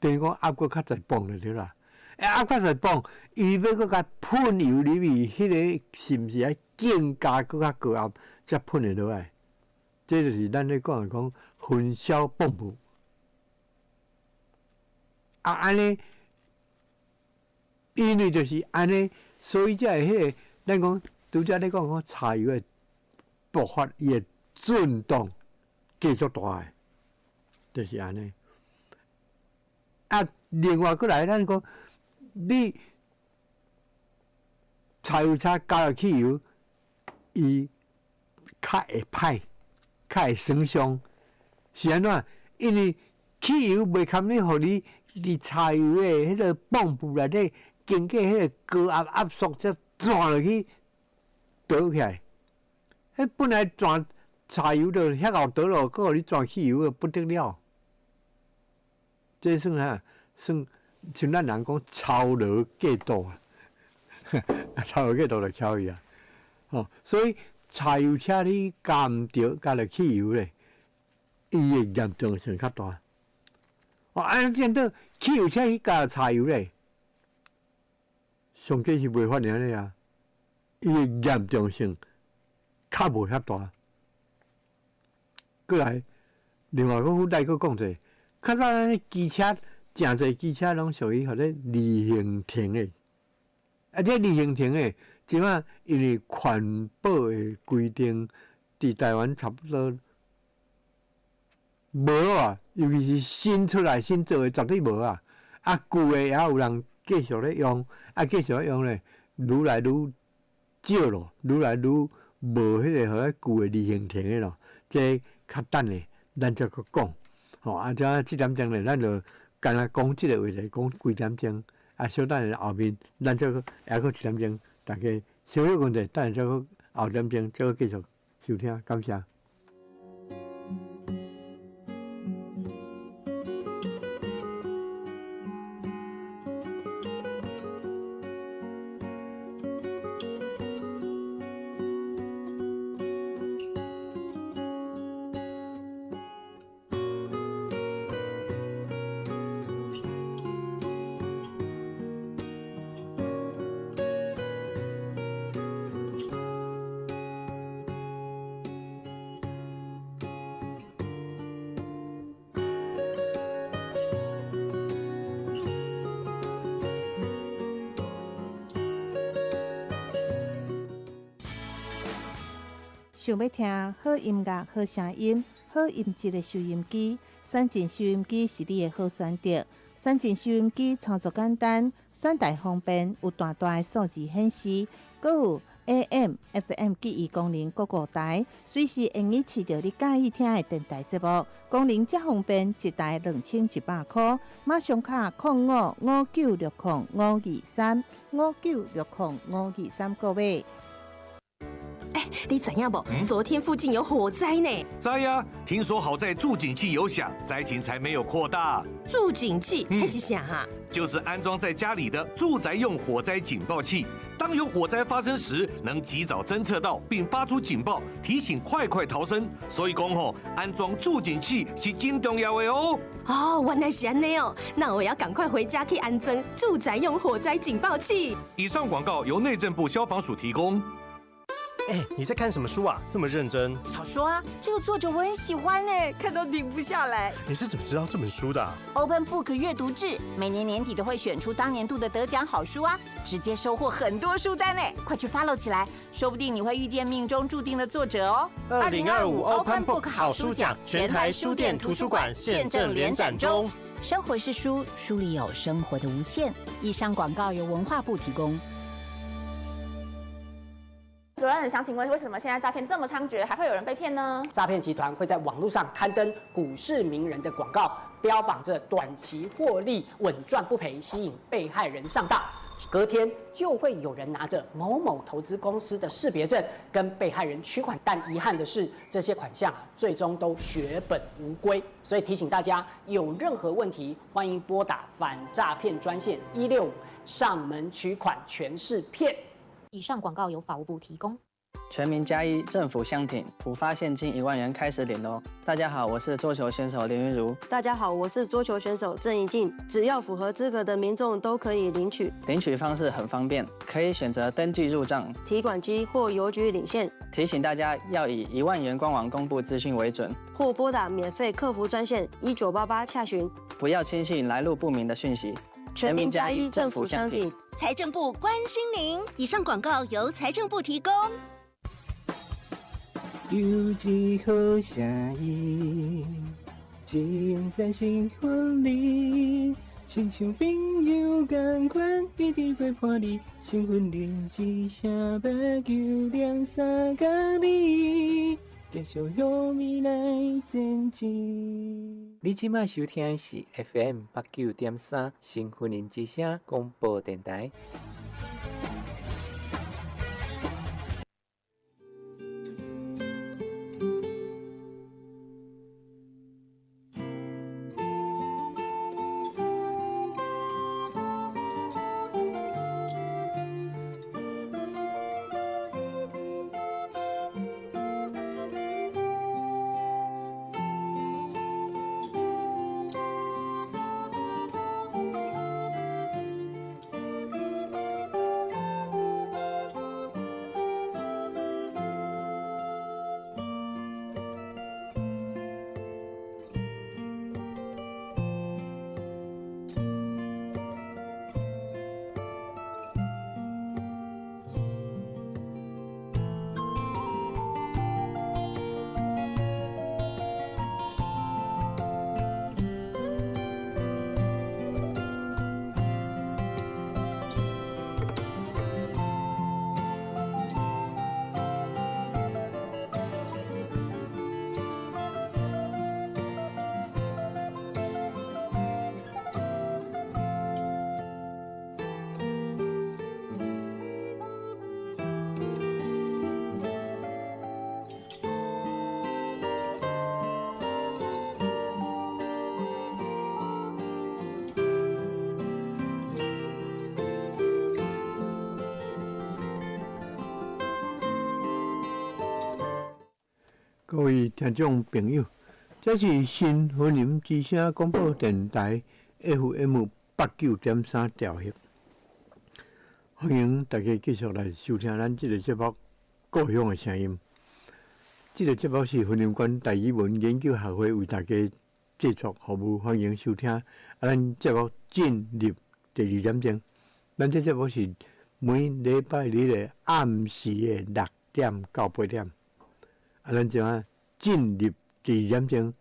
等於講壓閣較濟泵就對啦。壓較濟泵，伊欲閣共噴油入去，彼个是毋是愛更加閣較高壓才噴會落來？這就是咱咧講的講焚燒泵浦。啊，按呢，因為就是按呢，所以才會彼個咱講拄才咧講講柴油的爆發，伊會震動繼續大的，就是按呢。啊，另外閣來咱講，你柴油車加入汽油，伊較會歹，較會損傷，是按怎？因為汽油袂堪你，予你佇柴油的彼個泵浦內底經過彼個高壓壓縮，才轉落去倒起來。彼本來轉柴油就遐𠢕倒落，閣予你轉汽油，不得了。這算啥？算像咱人講操勞過度啊，操勞過度就翹去啊。吼，所以柴油車你加毋著，加落汽油咧，伊的嚴重性較大。哦，按呢變做汽油車去加柴油咧，上濟是袂發現咧啊，伊的嚴重性較無遐大。過來，另外閣來閣講者，較早咱機車，誠濟機車攏屬於號做離行停的，啊，這離行停的，這馬因為環保的規定，佇台灣差不多無啊，尤其是新出來新做的絕對無啊，啊舊的也有人繼續咧用，啊繼續咧用咧，愈來愈少咯，愈來愈無彼個號做舊的離行停的咯，這較等下咱才閣講，吼啊，這這點鐘咧，咱就干焦講這个話題，講幾點鐘，啊，小等下後面咱才閣猶閣一點鐘，大家小歇困者，等下才閣後點鐘才閣繼續收聽，感謝。想欲聽好音樂、好聲音、好音質的收音機，選進收音機是你的好選擇。選進收音機操作簡單，選台方便，有大大的數字顯示，閣有 AM、FM 記憶功能各個台，隨時會用試著你佮意聽的電台節目，功能遮方便，一台2100箍，馬上敲0559600523 59600523購買。哎，你知影無？昨天附近有火災呢。知啊，聽說好在預警器有響，災情才沒有擴大。預警器彼是啥哈？就是安裝在家裡的住宅用火災警報器，當有火災發生時，能及早偵測到並發出警報，提醒快快逃生。所以講吼，安裝預警器是真重要的哦。哦，原來是按呢哦，那我要趕快回家去安裝住宅用火災警報器。以上廣告由內政部消防署提供。哎，你在看什麼書啊？這麼認真？小說啊，這個作者我很喜歡哎，看到停不下來。你是怎麼知道這本書的？Open Book 閱讀誌每年年底都會選出當年度的得獎好書啊，直接收穫很多書單哎，快去 follow 起來，說不定你會遇見命中注定的作者哦。2025 Open Book 好書獎，全台書店、圖書館現正聯展中。生活是書，書裡有生活的無限。以上廣告由文化部提供。主任，想請問，為什麼現在詐騙這麼猖獗，還會有人被騙呢？詐騙集團會在網絡上刊登股市名人的廣告，標榜着短期獲利、穩賺不賠，吸引被害人上當。隔天就會有人拿着某某投資公司的識別證跟被害人取款，但遺憾的是，這些款項最終都血本無歸。所以提醒大家，有任何問題，歡迎撥打反詐騙專線165，上門取款全是騙。以上廣告由法務部提供。全民加一，政府相挺，普发现金1万元开始领喽！大家好，我是桌球选手林昀儒。大家好，我是桌球选手郑怡静。只要符合资格的民众都可以领取。领取方式很方便，可以选择登记入账、提款机或邮局领现。提醒大家要以1万元官网公布资讯为准，或拨打免费客服专线1988洽询。不要轻信来路不明的讯息。全民加一，政府相挺。财政部关心您。以上广告由财政部提供。有一好声音，真赞新婚礼，亲像朋友仝款，一直陪伴你。新婚林之声89.3佮你，继续向未来前进。你这摆收听的是 FM 89.3新婚林之声广播电台。各位听众朋友，这是新婚林之声广播电台 FM 89.3兆赫，欢迎大家继续来收听咱这个节目《故乡的声音》。这个节目是云林县台语文研究学会为大家制作服务，欢迎收听。啊，咱节目进入第二点钟，咱这节目是每礼拜日的暗时的6点到8点。啊，咱这下进入第二点钟，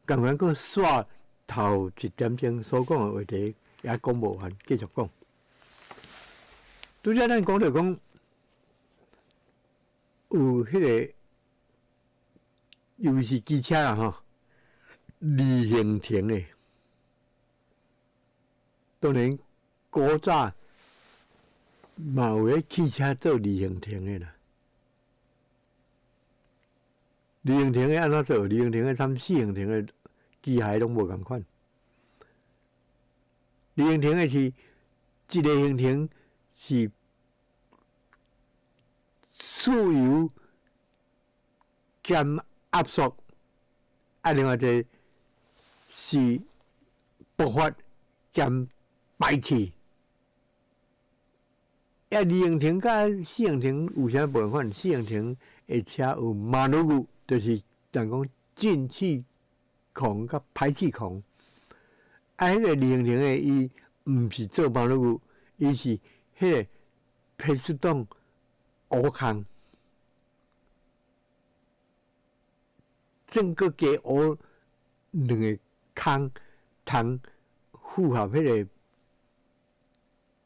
仝款阁煞头一点钟所讲的话题也讲无完，继续讲。拄才咱讲著讲，有彼个，尤其是机车啦吼，二行程的，当然古早嘛有彼汽车做二行程的啦。二行程的按怎做？二行程的参四行程的机械拢无仝款。二行程的是一个行程是自由兼压缩，啊，另外一个是爆发兼排气。啊，二行程佮四行程有啥无仝款？四行程的车有马路牛，就是人讲进气孔佮排气孔。啊，彼个二行程的伊毋是做马路牛，伊是彼个皮斯挡乌空，整个加乌两个空通符合彼个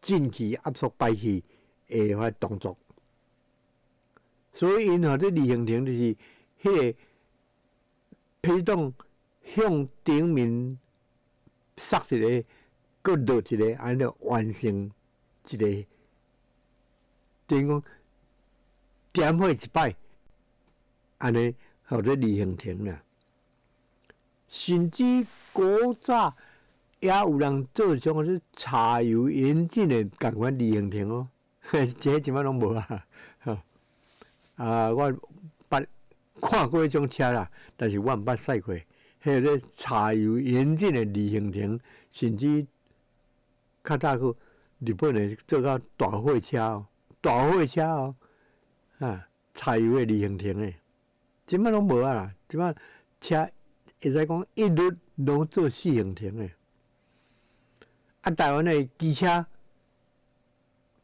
进气压缩排气的彼动作。所以𪜶吼，这二行程就是彼个皮挡向顶面塞一个，阁落一个，按呢完成一个，等于讲点火一摆，按呢号做二行程啦。甚至古早也有人做种个柴油引擎的仝款二行程哦，这这摆拢无啊。吼，啊，我捌看過彼種車啦，但是我毋捌駛過。彼個柴油引擎的二行程，甚至較早閣日本的做到大貨車哦，大貨車哦，啊，柴油的二行程的，這擺攏無啊啦，這擺車會使講一律攏做四行程的。啊，台灣的機車，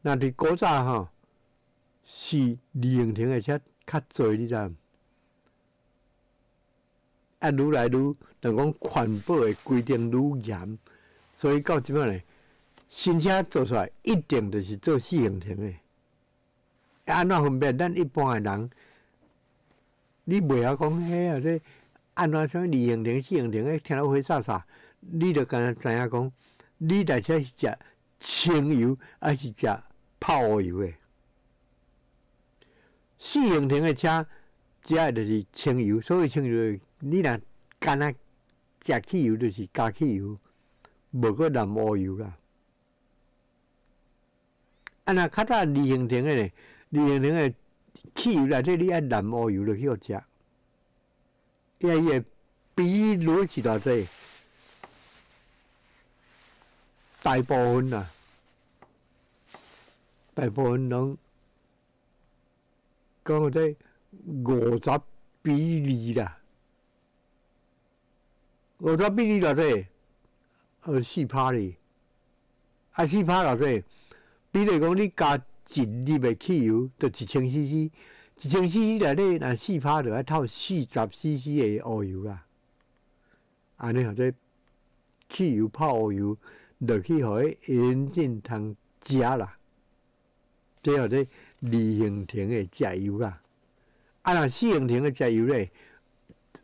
若佇古早吼是二行程的車較濟，你知無？啊，愈來愈，就講環保的規定愈嚴，所以到這擺咧，新車做出來一定就是做四行程的。啊，按怎分辨？咱一般的人，你袂曉講彼啊，這按怎啥物二行程、四行程，彼聽了花煞煞，你就干焦知影講，你台車是食清油抑是食泡烏油的？四行程的車食的就是清油，所謂清油，你若干焦食汽油，就是加汽油，無閣摠烏油啦。啊，若較早二行程的咧，二行程的汽油內底你愛摠烏油落去予食，伊伊的比率是偌濟？大部分啦，大部分攏講這50比2啦，50比2偌濟？4趴哩，啊四趴偌濟？比如講你加一入的汽油，就1000 cc，1000 cc 內底若四趴就愛透40 cc 的烏油啦。按呢號做汽油泡烏油落去，予彼引擎通食啦。這號做二行程的食油啦。啊，若四行程的食油咧，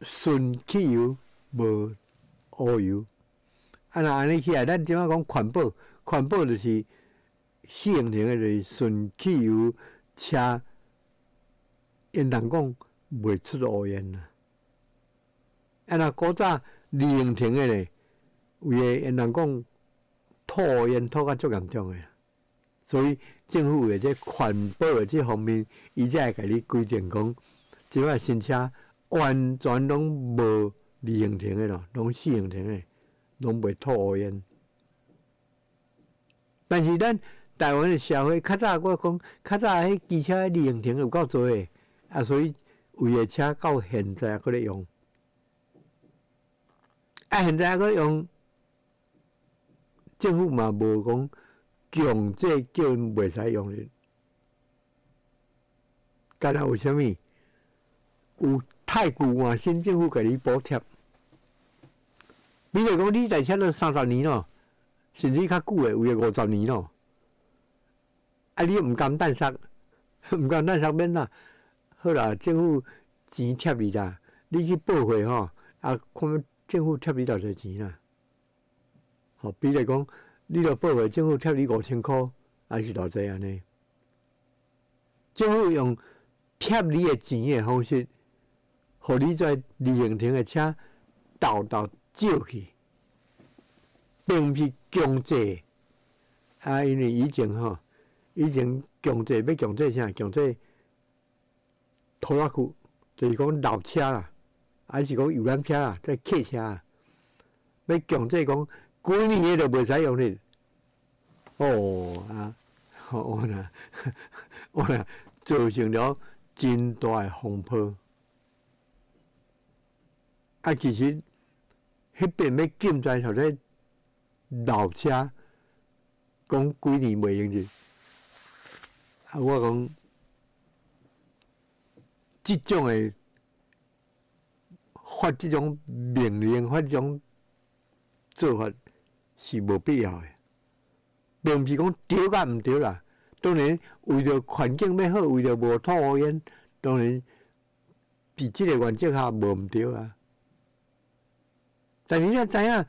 純汽油無烏油。啊，若按呢起來，咱這擺講環保，環保就是四行程的，就是純汽油車，應當講袂出烏煙啦。啊，若古早二行程的咧，有的應當講吐烏煙吐甲足嚴重的，所以政府為這環保的這方面，伊才會共你規定講，這擺新車完全攏無二行程的咯，攏四行程的，攏袂吐烏煙。但是咱台灣的社會，較早我講，較早彼機車二行程有夠濟的，啊，所以有的車到現在閣咧用，啊，現在閣咧用，政府嘛無講強制叫𪜶袂使用的，敢若有啥物？有汰舊換新，政府共你補貼。比如講，你台車都30年咯，甚至較久的有的50年咯。啊，你毋甘等煞，毋甘等煞免啦。好啦，政府錢貼你啦，你去報稅吼，啊，看政府貼你偌濟錢啦。吼，比如講，你若報稅，政府貼你5000箍，還是偌濟按呢？政府用貼你的錢的方式，予你這二行程的車沓沓借去，並毋是強制。啊，因為以前吼，以前強制欲強制啥？強制拖拉庫，就是講老車啦，還是講遊覽車啦，這客車啊，欲強制講幾年的就袂使用咧。哦啊，我若我若造成了真大的風波。啊，其實彼邊欲禁止啥咧老車，講幾年袂用著。啊，我講這種的發這種命令，發這種做法是無必要的，並毋是講對佮毋對啦。當然，為著環境欲好，為著無吐烏煙，當然佇這個原則下無毋對啊。但是你若知影，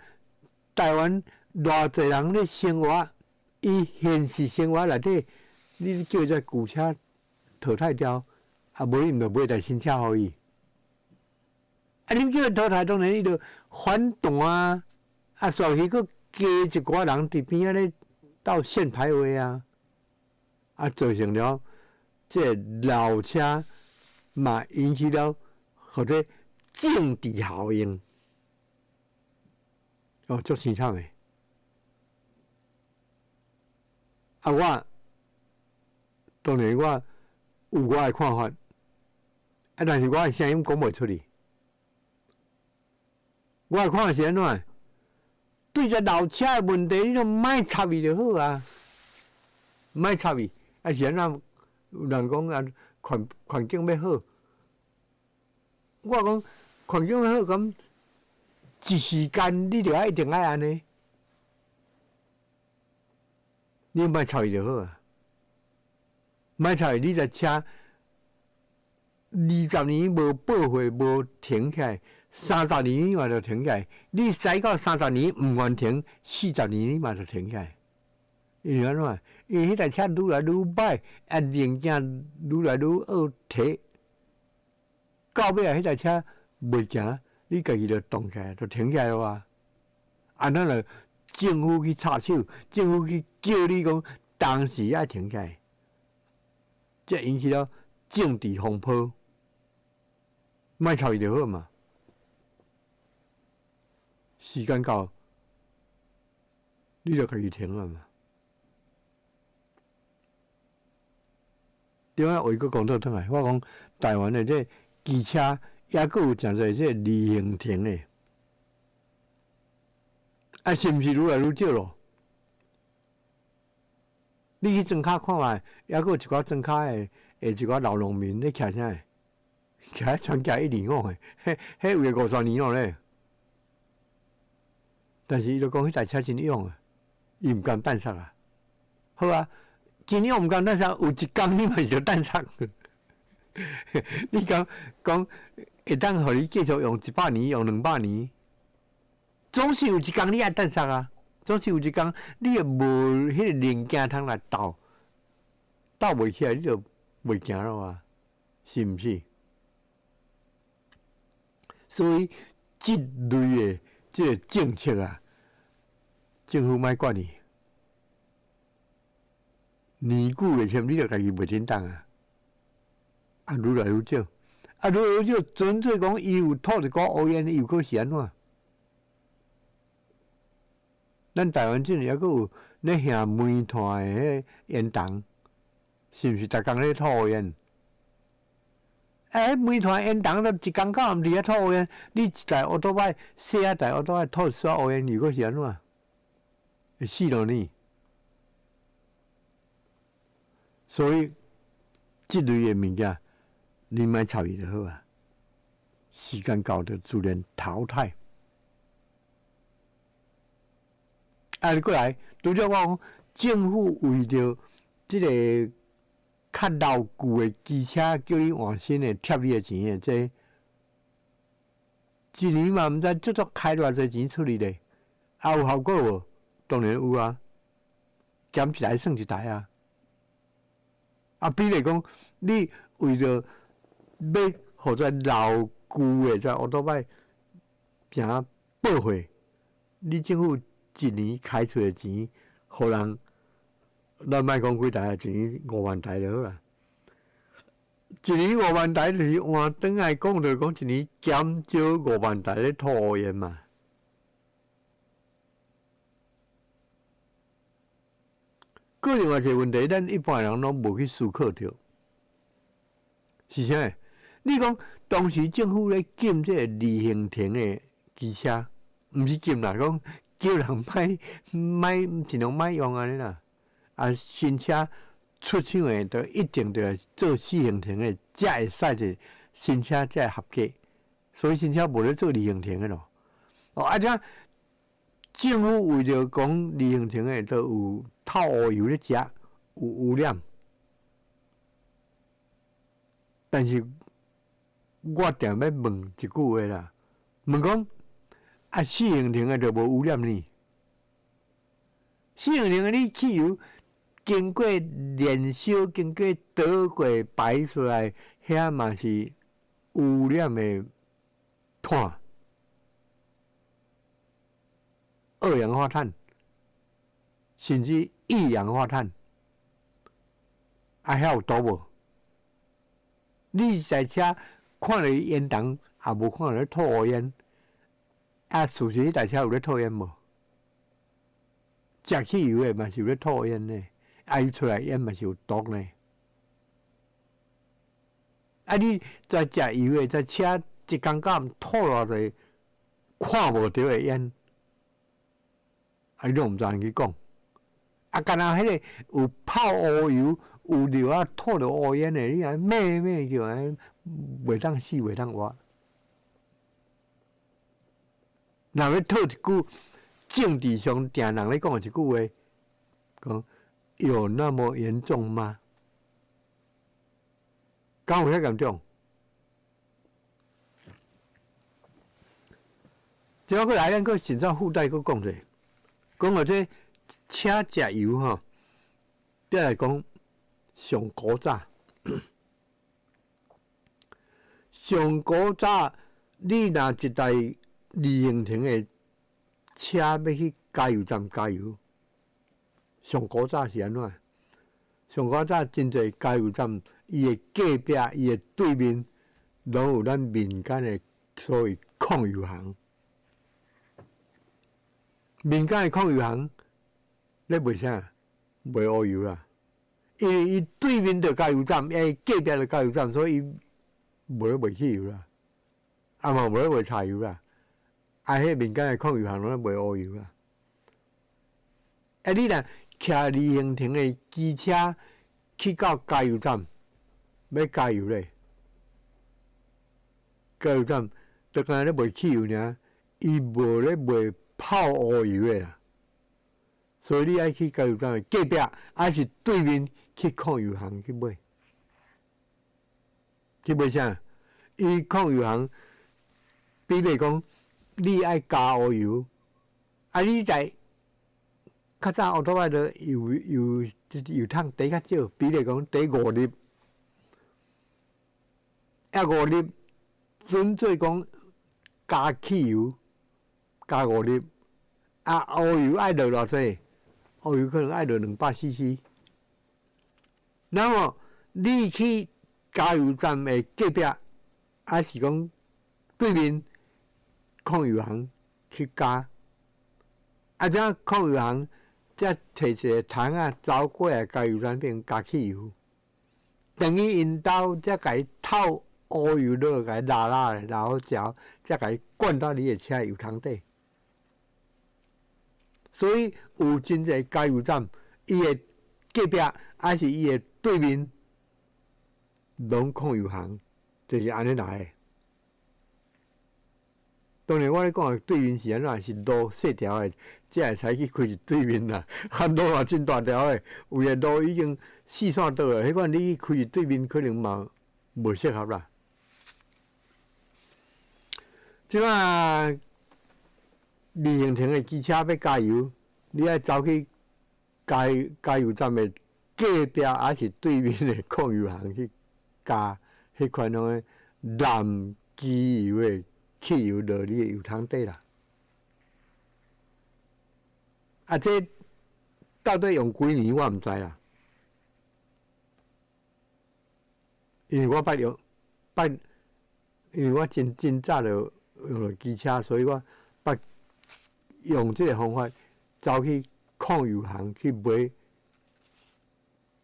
台灣偌濟人咧生活，伊現實生活內底，你叫這舊車淘汰掉，啊，無你毋就買台新車予伊。啊，你叫伊淘汰，當然伊就反彈啊！啊，煞去閣加一寡人佇邊仔咧鬥腺排話啊，啊，造成了這老車嘛引起了或者政治效應，哦，足凄慘的。啊，我當然我有我的看法，啊，但是我的聲音講袂出去。我的看法是按怎？對這老車的問題，你就莫插伊就好啊，莫插伊。啊是按怎？有人講啊，環境欲好，我講環境欲好，咁一時間你著愛一定愛按呢，你莫插伊就好啊。莫插伊，你這車20年無報廢無停起來，三十年嘛就停起來。你駛到三十年毋願停，40年你嘛就停起來。因為按怎？因為彼台車愈來愈歹，啊零件愈來愈惡提，到尾啊，彼台車袂行，你家己就動起來，就停起來了啊！啊，咱就政府去插手，政府去叫你講，當時愛停起來，這引起了政治風波，莫插伊就好嘛。時間到，你就家己停了嘛。對啊，話閣講倒轉來，我講台灣的這機車抑閣有誠濟這個自行停的，啊，是毋是愈來愈少咯？你去莊跤看覓，抑閣有一寡莊跤的，的一寡老農民咧騎啥？騎傳奇125的，彼彼有個50年咯咧。但是伊就講彼台車真勇啊，伊毋甘等煞啊。好啊。真勇毋甘等煞，有一工你嘛是著等煞。你講講會當予你繼續用100年，用200年，總是有一工你愛等煞啊！總是有一工你會無彼個零件通來鬥，鬥袂起來，你就袂行了啊！是毋是？所以這類的這個政策啊，政府莫管伊。年久會簽，你就家己袂振動啊！啊，愈來愈少，啊，愈來愈少，純粹講伊有吐一寡烏煙，伊又閣是按怎？咱台灣這陣猶閣有咧燃煤炭的彼煙囱，是毋是逐工咧吐烏煙？啊，彼煤炭煙囱都一工到暗佇遐吐烏煙，你一台烏托擺，細仔台烏托擺吐一撮烏煙，又閣是按怎？會死落呢？所以，這類的物件，你莫插伊就好啊。時間到就自然淘汰。啊，你過來，拄則我講，政府為著這個較老舊的機車，叫你換新的，貼你的錢的，這一年嘛毋知足足開偌濟錢出去咧，啊有效果無？當然有啊，減一台算一台啊。啊，比如講，你為著欲予這老舊的這烏托擺行報廢，你政府一年開出的錢，予人，咱莫講幾台啊，一年5萬台就好啦。一年五萬台就是換轉來講，就是講一年減少五萬台咧吐烏煙嘛。閣另外一個問題，咱一般人攏無去思考著，是啥？你講當時政府咧禁這個自行停的機車，毋是禁啦，講叫人莫莫盡量莫用按呢啦。啊，新車出廠的都一定著做四行程的，才會使這新車才會合格。所以新車無咧做二行程的咯。哦，啊，這政府為著講二行程的，都有透烏油咧食，有污染。但是我定欲問一句話啦，問講啊，四行程的就無污染呢？四行程的你汽油經過燃燒，經過倒過排出來，遐嘛是污染的碳，二氧化碳，甚至一氧化碳，啊，遐有毒無？你在車看著伊煙筒，也無看著咧吐烏煙。啊，事實彼台車有咧吐煙無？食汽油的嘛是有咧吐煙呢，啊，伊出來煙嘛是有毒呢。啊，你在食油的，在車一工到暗吐偌濟看無著的煙，啊，你攏毋知按怎去講。啊，敢若彼个有泡烏油、有尿啊吐著烏煙的，你按呢罵罵叫按呢袂當死袂當活。若欲套一句政治上定人咧講的一句話，講有那麼嚴重嗎？敢有遐嚴重？這閣來，咱閣現在附帶閣講者，講到這車食油吼，再來講上古早，上古早你若一台二行程的車欲去加油站加油，上古早是按怎？上古早真濟加油站，伊的隔壁、伊的對面，攏有咱民間的所謂控油行。民間的控油行咧賣啥？賣烏油啦。因為伊對面就加油站，伊隔壁就加油站，所以伊無咧賣汽油啦，啊嘛無咧賣柴油啦。啊，彼民間的控油行攏咧賣烏油啦。啊，你若騎二行程的機車去到加油站，欲加油咧，加油站就敢若咧賣汽油爾，伊無咧賣泡烏油的啦。所以你愛去加油站的隔壁，還是對面去控油行去買，去買啥？伊控油行，比如講，你愛加烏油，啊，你在較早烏托邦的油油油桶貯較少，比如講貯五粒，啊五粒，準做講加汽油加五粒，啊烏油愛落偌濟？烏油可能愛落200 CC。那麼你去加油站的隔壁，還是講對面控油行去加，啊，這控油行才提一个桶仔走過來加油站邊加汽油，等於𪜶兜才共伊透烏油落，共伊拉拉的，然後之後才共伊灌到你的車油桶底。所以有真濟加油站，伊的隔壁還是伊的對面，攏控油行，就是按呢來的。當然，我咧講的對面是按怎？是路細條的，才會使去開佇對面啦。啊，路若真大條的，有的路已經四線道了，彼款你去開佇對面可能嘛無適合啦。這擺二行程的機車欲加油，你愛走去加加油站的隔壁，還是對面的控油行去加彼款種的藍機油的汽油落你的油桶底啦。啊，這到底用幾年我毋知啦，因為我捌用，捌，因為我真真早就用機車，所以我捌用這个方法走去控油行去買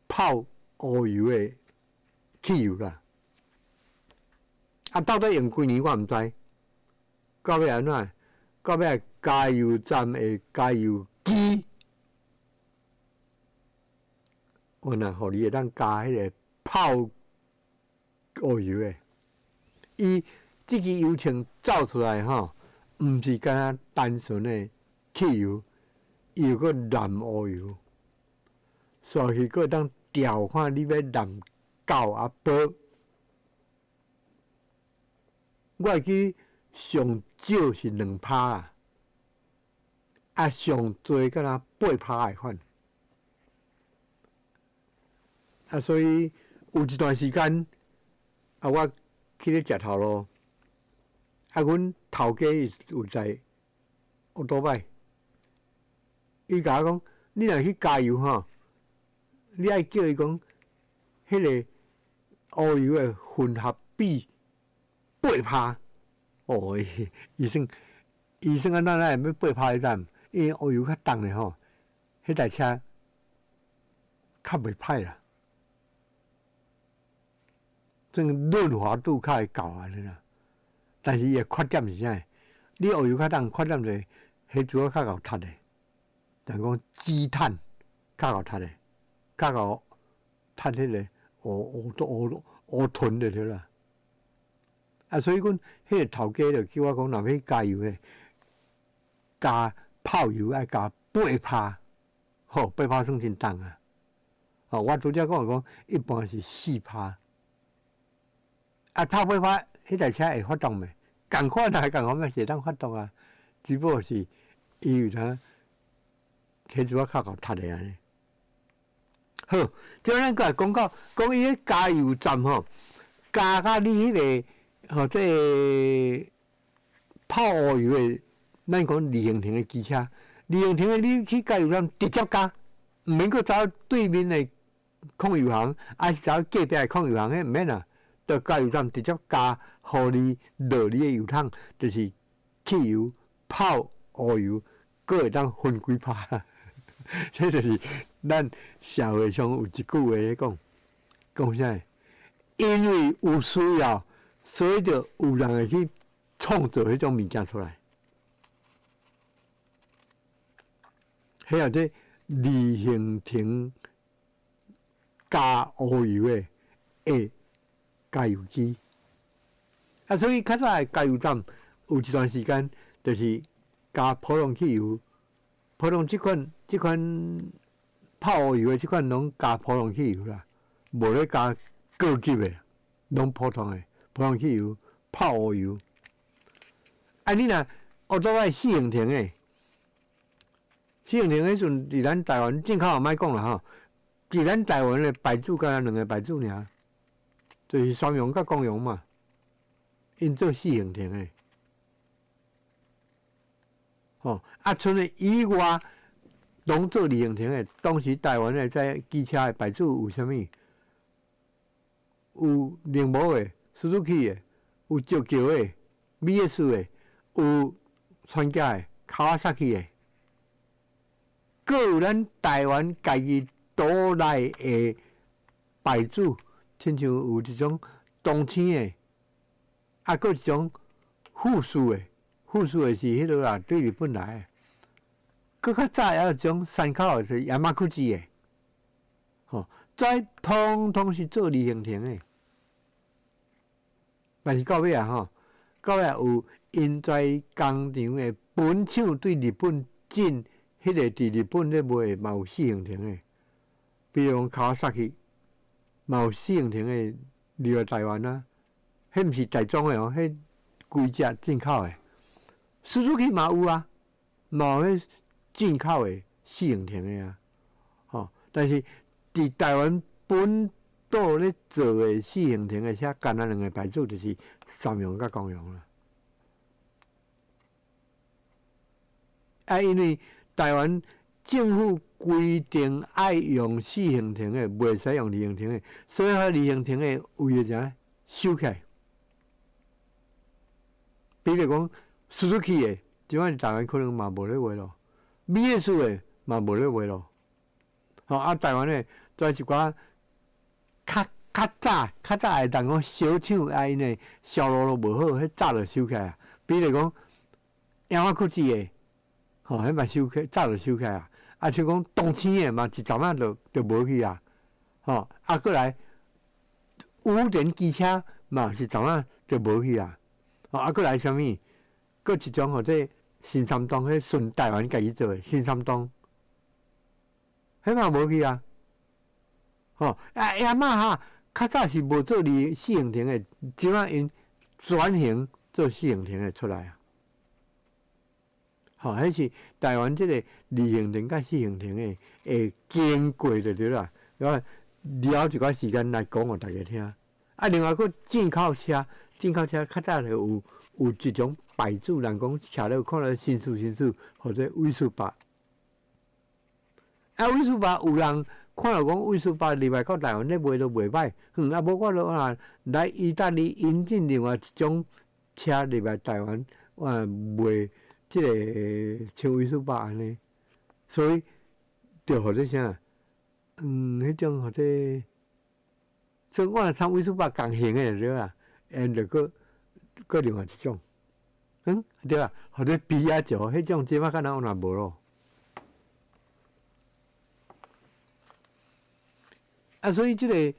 泡烏油的汽油啦。啊，到底用幾年我毋知。到尾按怎？到尾加油站的加油機，原來予你會當加彼个泡烏油的。伊這支油槍走出來吼，毋是干焦單純的汽油，伊有閣藍烏油，煞去閣會當調看你欲藍厚抑薄。我會記上少是2%啦，啊上濟敢若8%的款。啊，所以有一段時間，啊我去咧食頭路，啊阮頭家有在烏多擺，伊共我講，你若去加油吼，你愛叫伊講，彼个烏油的混合比8%。哦，醫生，醫生按怎會欲8%你知毋？因為烏油較重的吼，彼台車較袂歹啦，算潤滑度較會夠按呢啦。但是伊的缺點是啥？你烏油較重，缺點就是彼主較𠢕窒的，人講積碳較𠢕窒的，較𠢕窒彼個烏烏烏烏囤就對啦。啊，所以阮彼個頭家就叫我講，若欲加油的，加泡油愛加8%，吼，八趴算真重啊！哦，我拄才講講，一般是4%。啊，泡8%，彼台車會發動袂？仝款啊，仝款嘛是會當發動啊，只不過是伊有啥，彼陣仔較𠢕窒的按呢。好，這咱閣來講到講伊彼加油站吼，加甲你彼個。吼，這個泡烏油的，咱講二行程的機車，二行程的你去加油站直接加，毋免閣走對面的控油行，抑是走隔壁的控油行，彼毋免啊，到加油站直接加，予你落你的油桶，就是汽油泡烏油，閣會當分幾趴。這就是咱社會上有一句話咧講，講啥？因為有需要。所以就有人會去創造彼種物件出來。彼個這二行程加烏油的的加油機，啊，所以較早的加油站有一段時間就是加普通汽油，普通這款這款泡烏油的這款攏加普通汽油啦，無咧加高級的，攏普通的。普通汽油、泡烏油，啊！你若烏多擺四行程的，四行程彼陣佇咱台灣進口也莫講啦吼，佇咱台灣的牌子敢若兩个牌子爾，就是三榮佮光榮嘛，𪜶做四行程的，吼啊！除了以外，攏做二行程的。當時台灣的這機車的牌子有啥物？有鈴木的。Suzuki 的，有石橋的，美斯的，有川崎的，Kawasaki 的，閣有咱台灣家己島內的牌子，親像有一種東星的，啊，閣一種富士的，富士的是彼落啦，對日本來的，閣較早還有一種山口的，是山口的，吼，這統統是做二行程的。但是到尾啊吼，到尾有𪜶在工廠的本廠對日本進，彼個佇日本咧賣嘛有四行程的，比如講 Kawasaki 嘛有四行程的入來台灣啊，彼毋是台裝的哦，彼規隻進口的。Suzuki 嘛有啊，嘛有彼進口的四行程的啊，吼，但是佇台灣本島咧做的四行程的車，干焦兩个牌子，就是三榮佮光榮啦。啊，因為台灣政府規定愛用四行程的，袂使用二行程的，所以彼二行程的為了啥收起來？比如講，Suzuki 的，這擺台灣可能嘛無咧賣咯，美斯的嘛無咧賣咯。吼啊，台灣的跩一寡。較較早較早的人講小廠啊，𪜶的銷路都無好，彼早就收起來啊。比如講，山口的，吼，彼嘛收起，早就收起來啊。啊，像講東星的嘛，一陣仔就無去啊。吼，啊，閣來武田機車嘛是陣仔就無去啊。吼，啊，閣來啥物？閣一種號做新三東，彼純台灣家己做的新三東，彼嘛無去啊。吼，啊，雅馬哈較早是無做二四行程的，這擺𪜶轉型做四行程的出來啊。吼，彼是台灣這個二行程佮四行程的會經過就對啦。我留一寡時間來講予大家聽。啊，另外閣進口車，進口車較早就有有一種牌子，人講騎了看了新數新數，號做威斯巴。啊，威斯巴有人。看著講威斯巴入來到台灣咧賣都袂歹，哼，啊無我就啊來意大利引進另外一種車入來台灣，啊賣這个像威斯巴按呢，所以就予做啥？嗯，彼種予做，所以我若參威斯巴仝型的就對啦，𪜶就閣閣另外一種，嗯，對啊，予做比亞迪，彼種這擺敢若有若無咯。啊，所以這个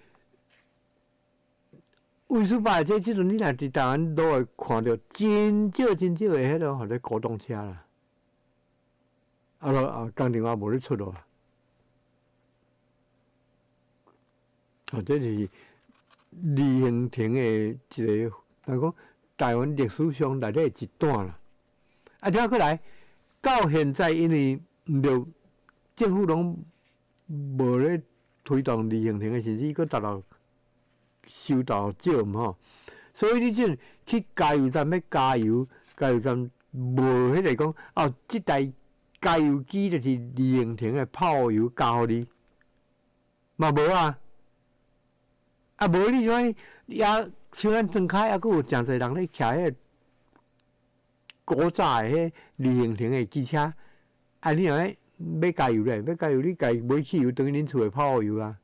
威斯巴這這陣你若佇台灣路會看著真少真少的彼个予做古董車啦，啊囉啊工廠也無咧出咯。哦，這是李興廷的一个，人講台灣歷史上內底一段啦。啊，再過來到現在，因為毋著政府攏無咧推動李興廷的，甚至閣大陸收到少毋吼，所以你這去加油站欲加油，加油站無彼个講哦，這台加油機就是李興廷的泡油加予你，嘛無啊。啊，無你怎也像咱莊跤，猶閣有誠濟人咧騎彼个古早的彼李興廷的機車，啊，你若欲欲加油咧，欲加油你家己買汽油，轉去恁厝的泡油啊。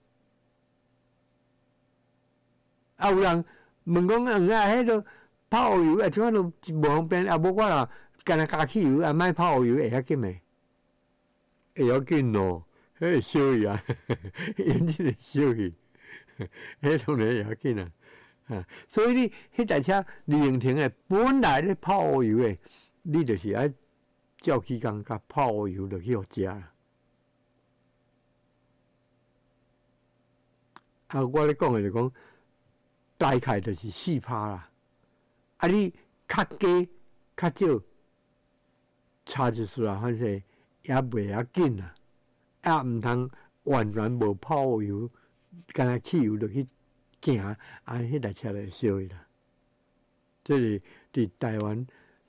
啊，有人問講，啊，彼个泡油啊，這擺都無方便，啊，無我啦，干焦加汽油，啊，買泡油會較緊袂？會要緊咯，彼會燒去啊，引擎會燒去。彼當然會要緊啊！啊，所以你彼台車李榮廷的本來咧泡油的，你就是愛照起工共泡油落去予食。啊，我咧講的就講，大概就是4%啦。啊，你較低較少，差一絲啊，反正也袂要緊啦。啊，毋通完全無泡油。干焦汽油落去行，啊，彼台車就會燒去啦。這是佇台灣，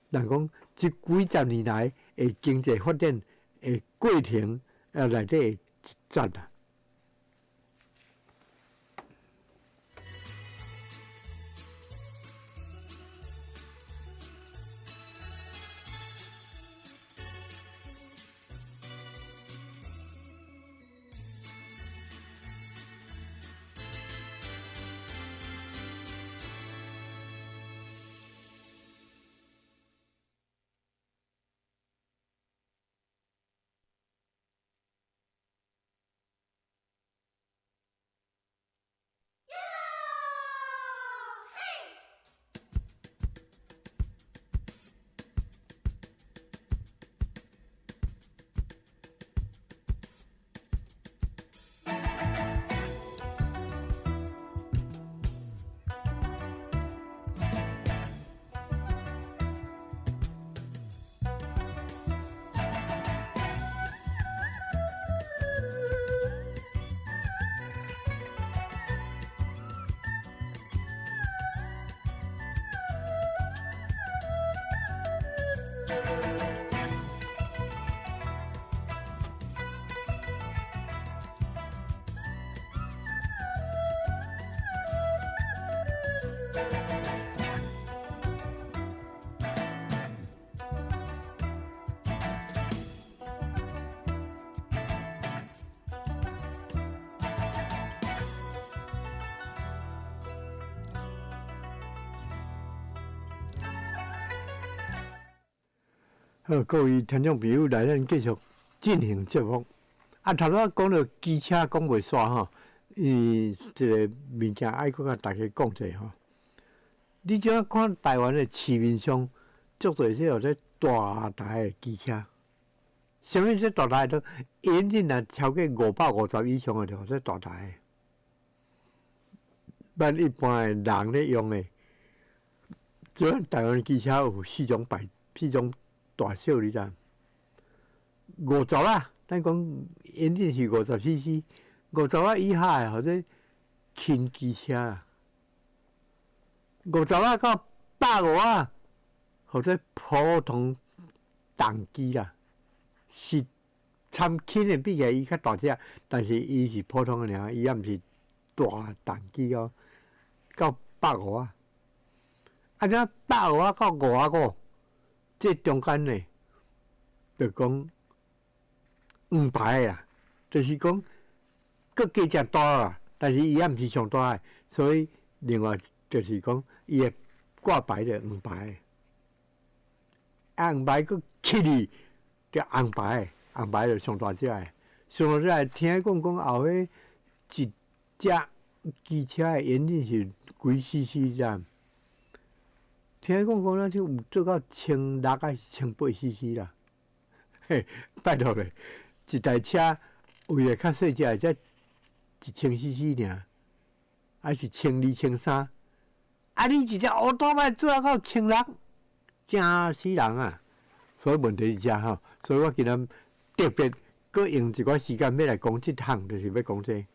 人講這幾十年來的經濟發展的過程啊，內底的一節啦。好，各位聽眾朋友，來咱繼續進行節目。啊，頭拄仔講著機車講袂煞吼，伊這个物件愛閣共大家講者吼。你怎啊看台灣的市面上足濟這個大台的機車？啥物這大台都引進若超過550以上的就叫大台。咱一般的人咧用的，這台灣機車有四種牌，四種。大小你知？50啊，咱講引進是50 CC，50啊以下的號做輕機車啦。50啊到150啊，號做普通重機啦，是参轻的比起来，伊較大隻，但是伊是普通的爾，伊也毋是大重機哦，到150啊。啊，這150啊到55，這中間呢，就講黃牌啦，就是講閣加隻大啦，但是伊也毋是上大的，所以另外就是講伊會掛牌的黃牌，啊黃牌閣起去叫紅牌。紅牌就上大隻的，上大隻的聽講講後尾一隻機車的引擎是幾 CC 這樣，聽講講咱這有做到1600還是1800 CC 啦？嘿，拜託咧，一台車為了較細隻的才1000 CC 爾，還是1200、1300？啊，你一隻烏托邦做到1600，驚死人啊！所以問題是這吼，所以我今仔特別閣用一寡時間欲來講這項，就是欲講這個。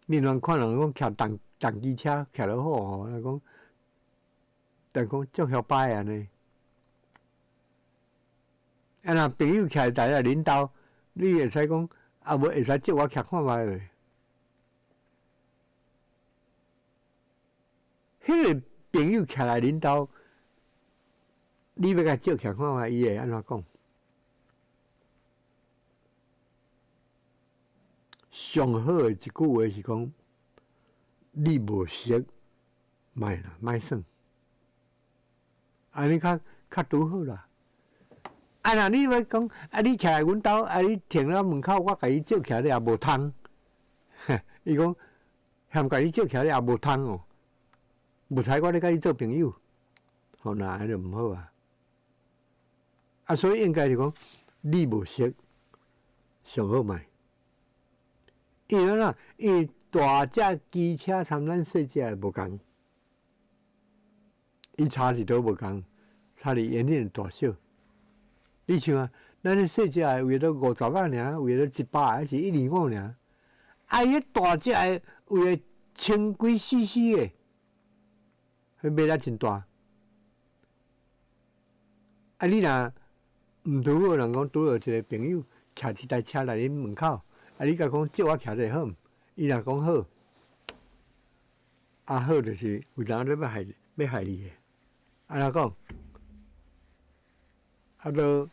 你若看人講騎重重機車騎得好吼，來講，但講足曉擺按呢。啊，若朋友徛台來恁兜，你會使講，啊無會使借我騎看覓咧？彼個朋友徛來恁兜，你欲共借騎看覓，伊會按怎講？上好的一句話是講，你無熟，莫啦，莫耍，按呢較較拄好啦。啊，若你欲講，啊，你徛來阮兜，啊，你停了門口，我共你借徛咧也無通。伊講，嫌共你借徛咧也無通哦，無彩我咧佮你做朋友，吼，那按呢就毋好啊。啊，所以應該是講，你無熟，上好莫。因為按怎？因為大隻機車參咱細隻的無仝，伊差佇佗無仝，差佇引擎大小。你像啊，咱彼細隻的為了50仔爾，為了100還是125爾？啊，伊彼大隻的為了千幾 CC 的，彼馬力真大。啊，你若毋拄好，人講拄著一個朋友騎一台車來恁門口。啊！你共講借我騎者好毋？伊若講好，啊好就是有當咧欲害欲害你的，按怎講？啊，都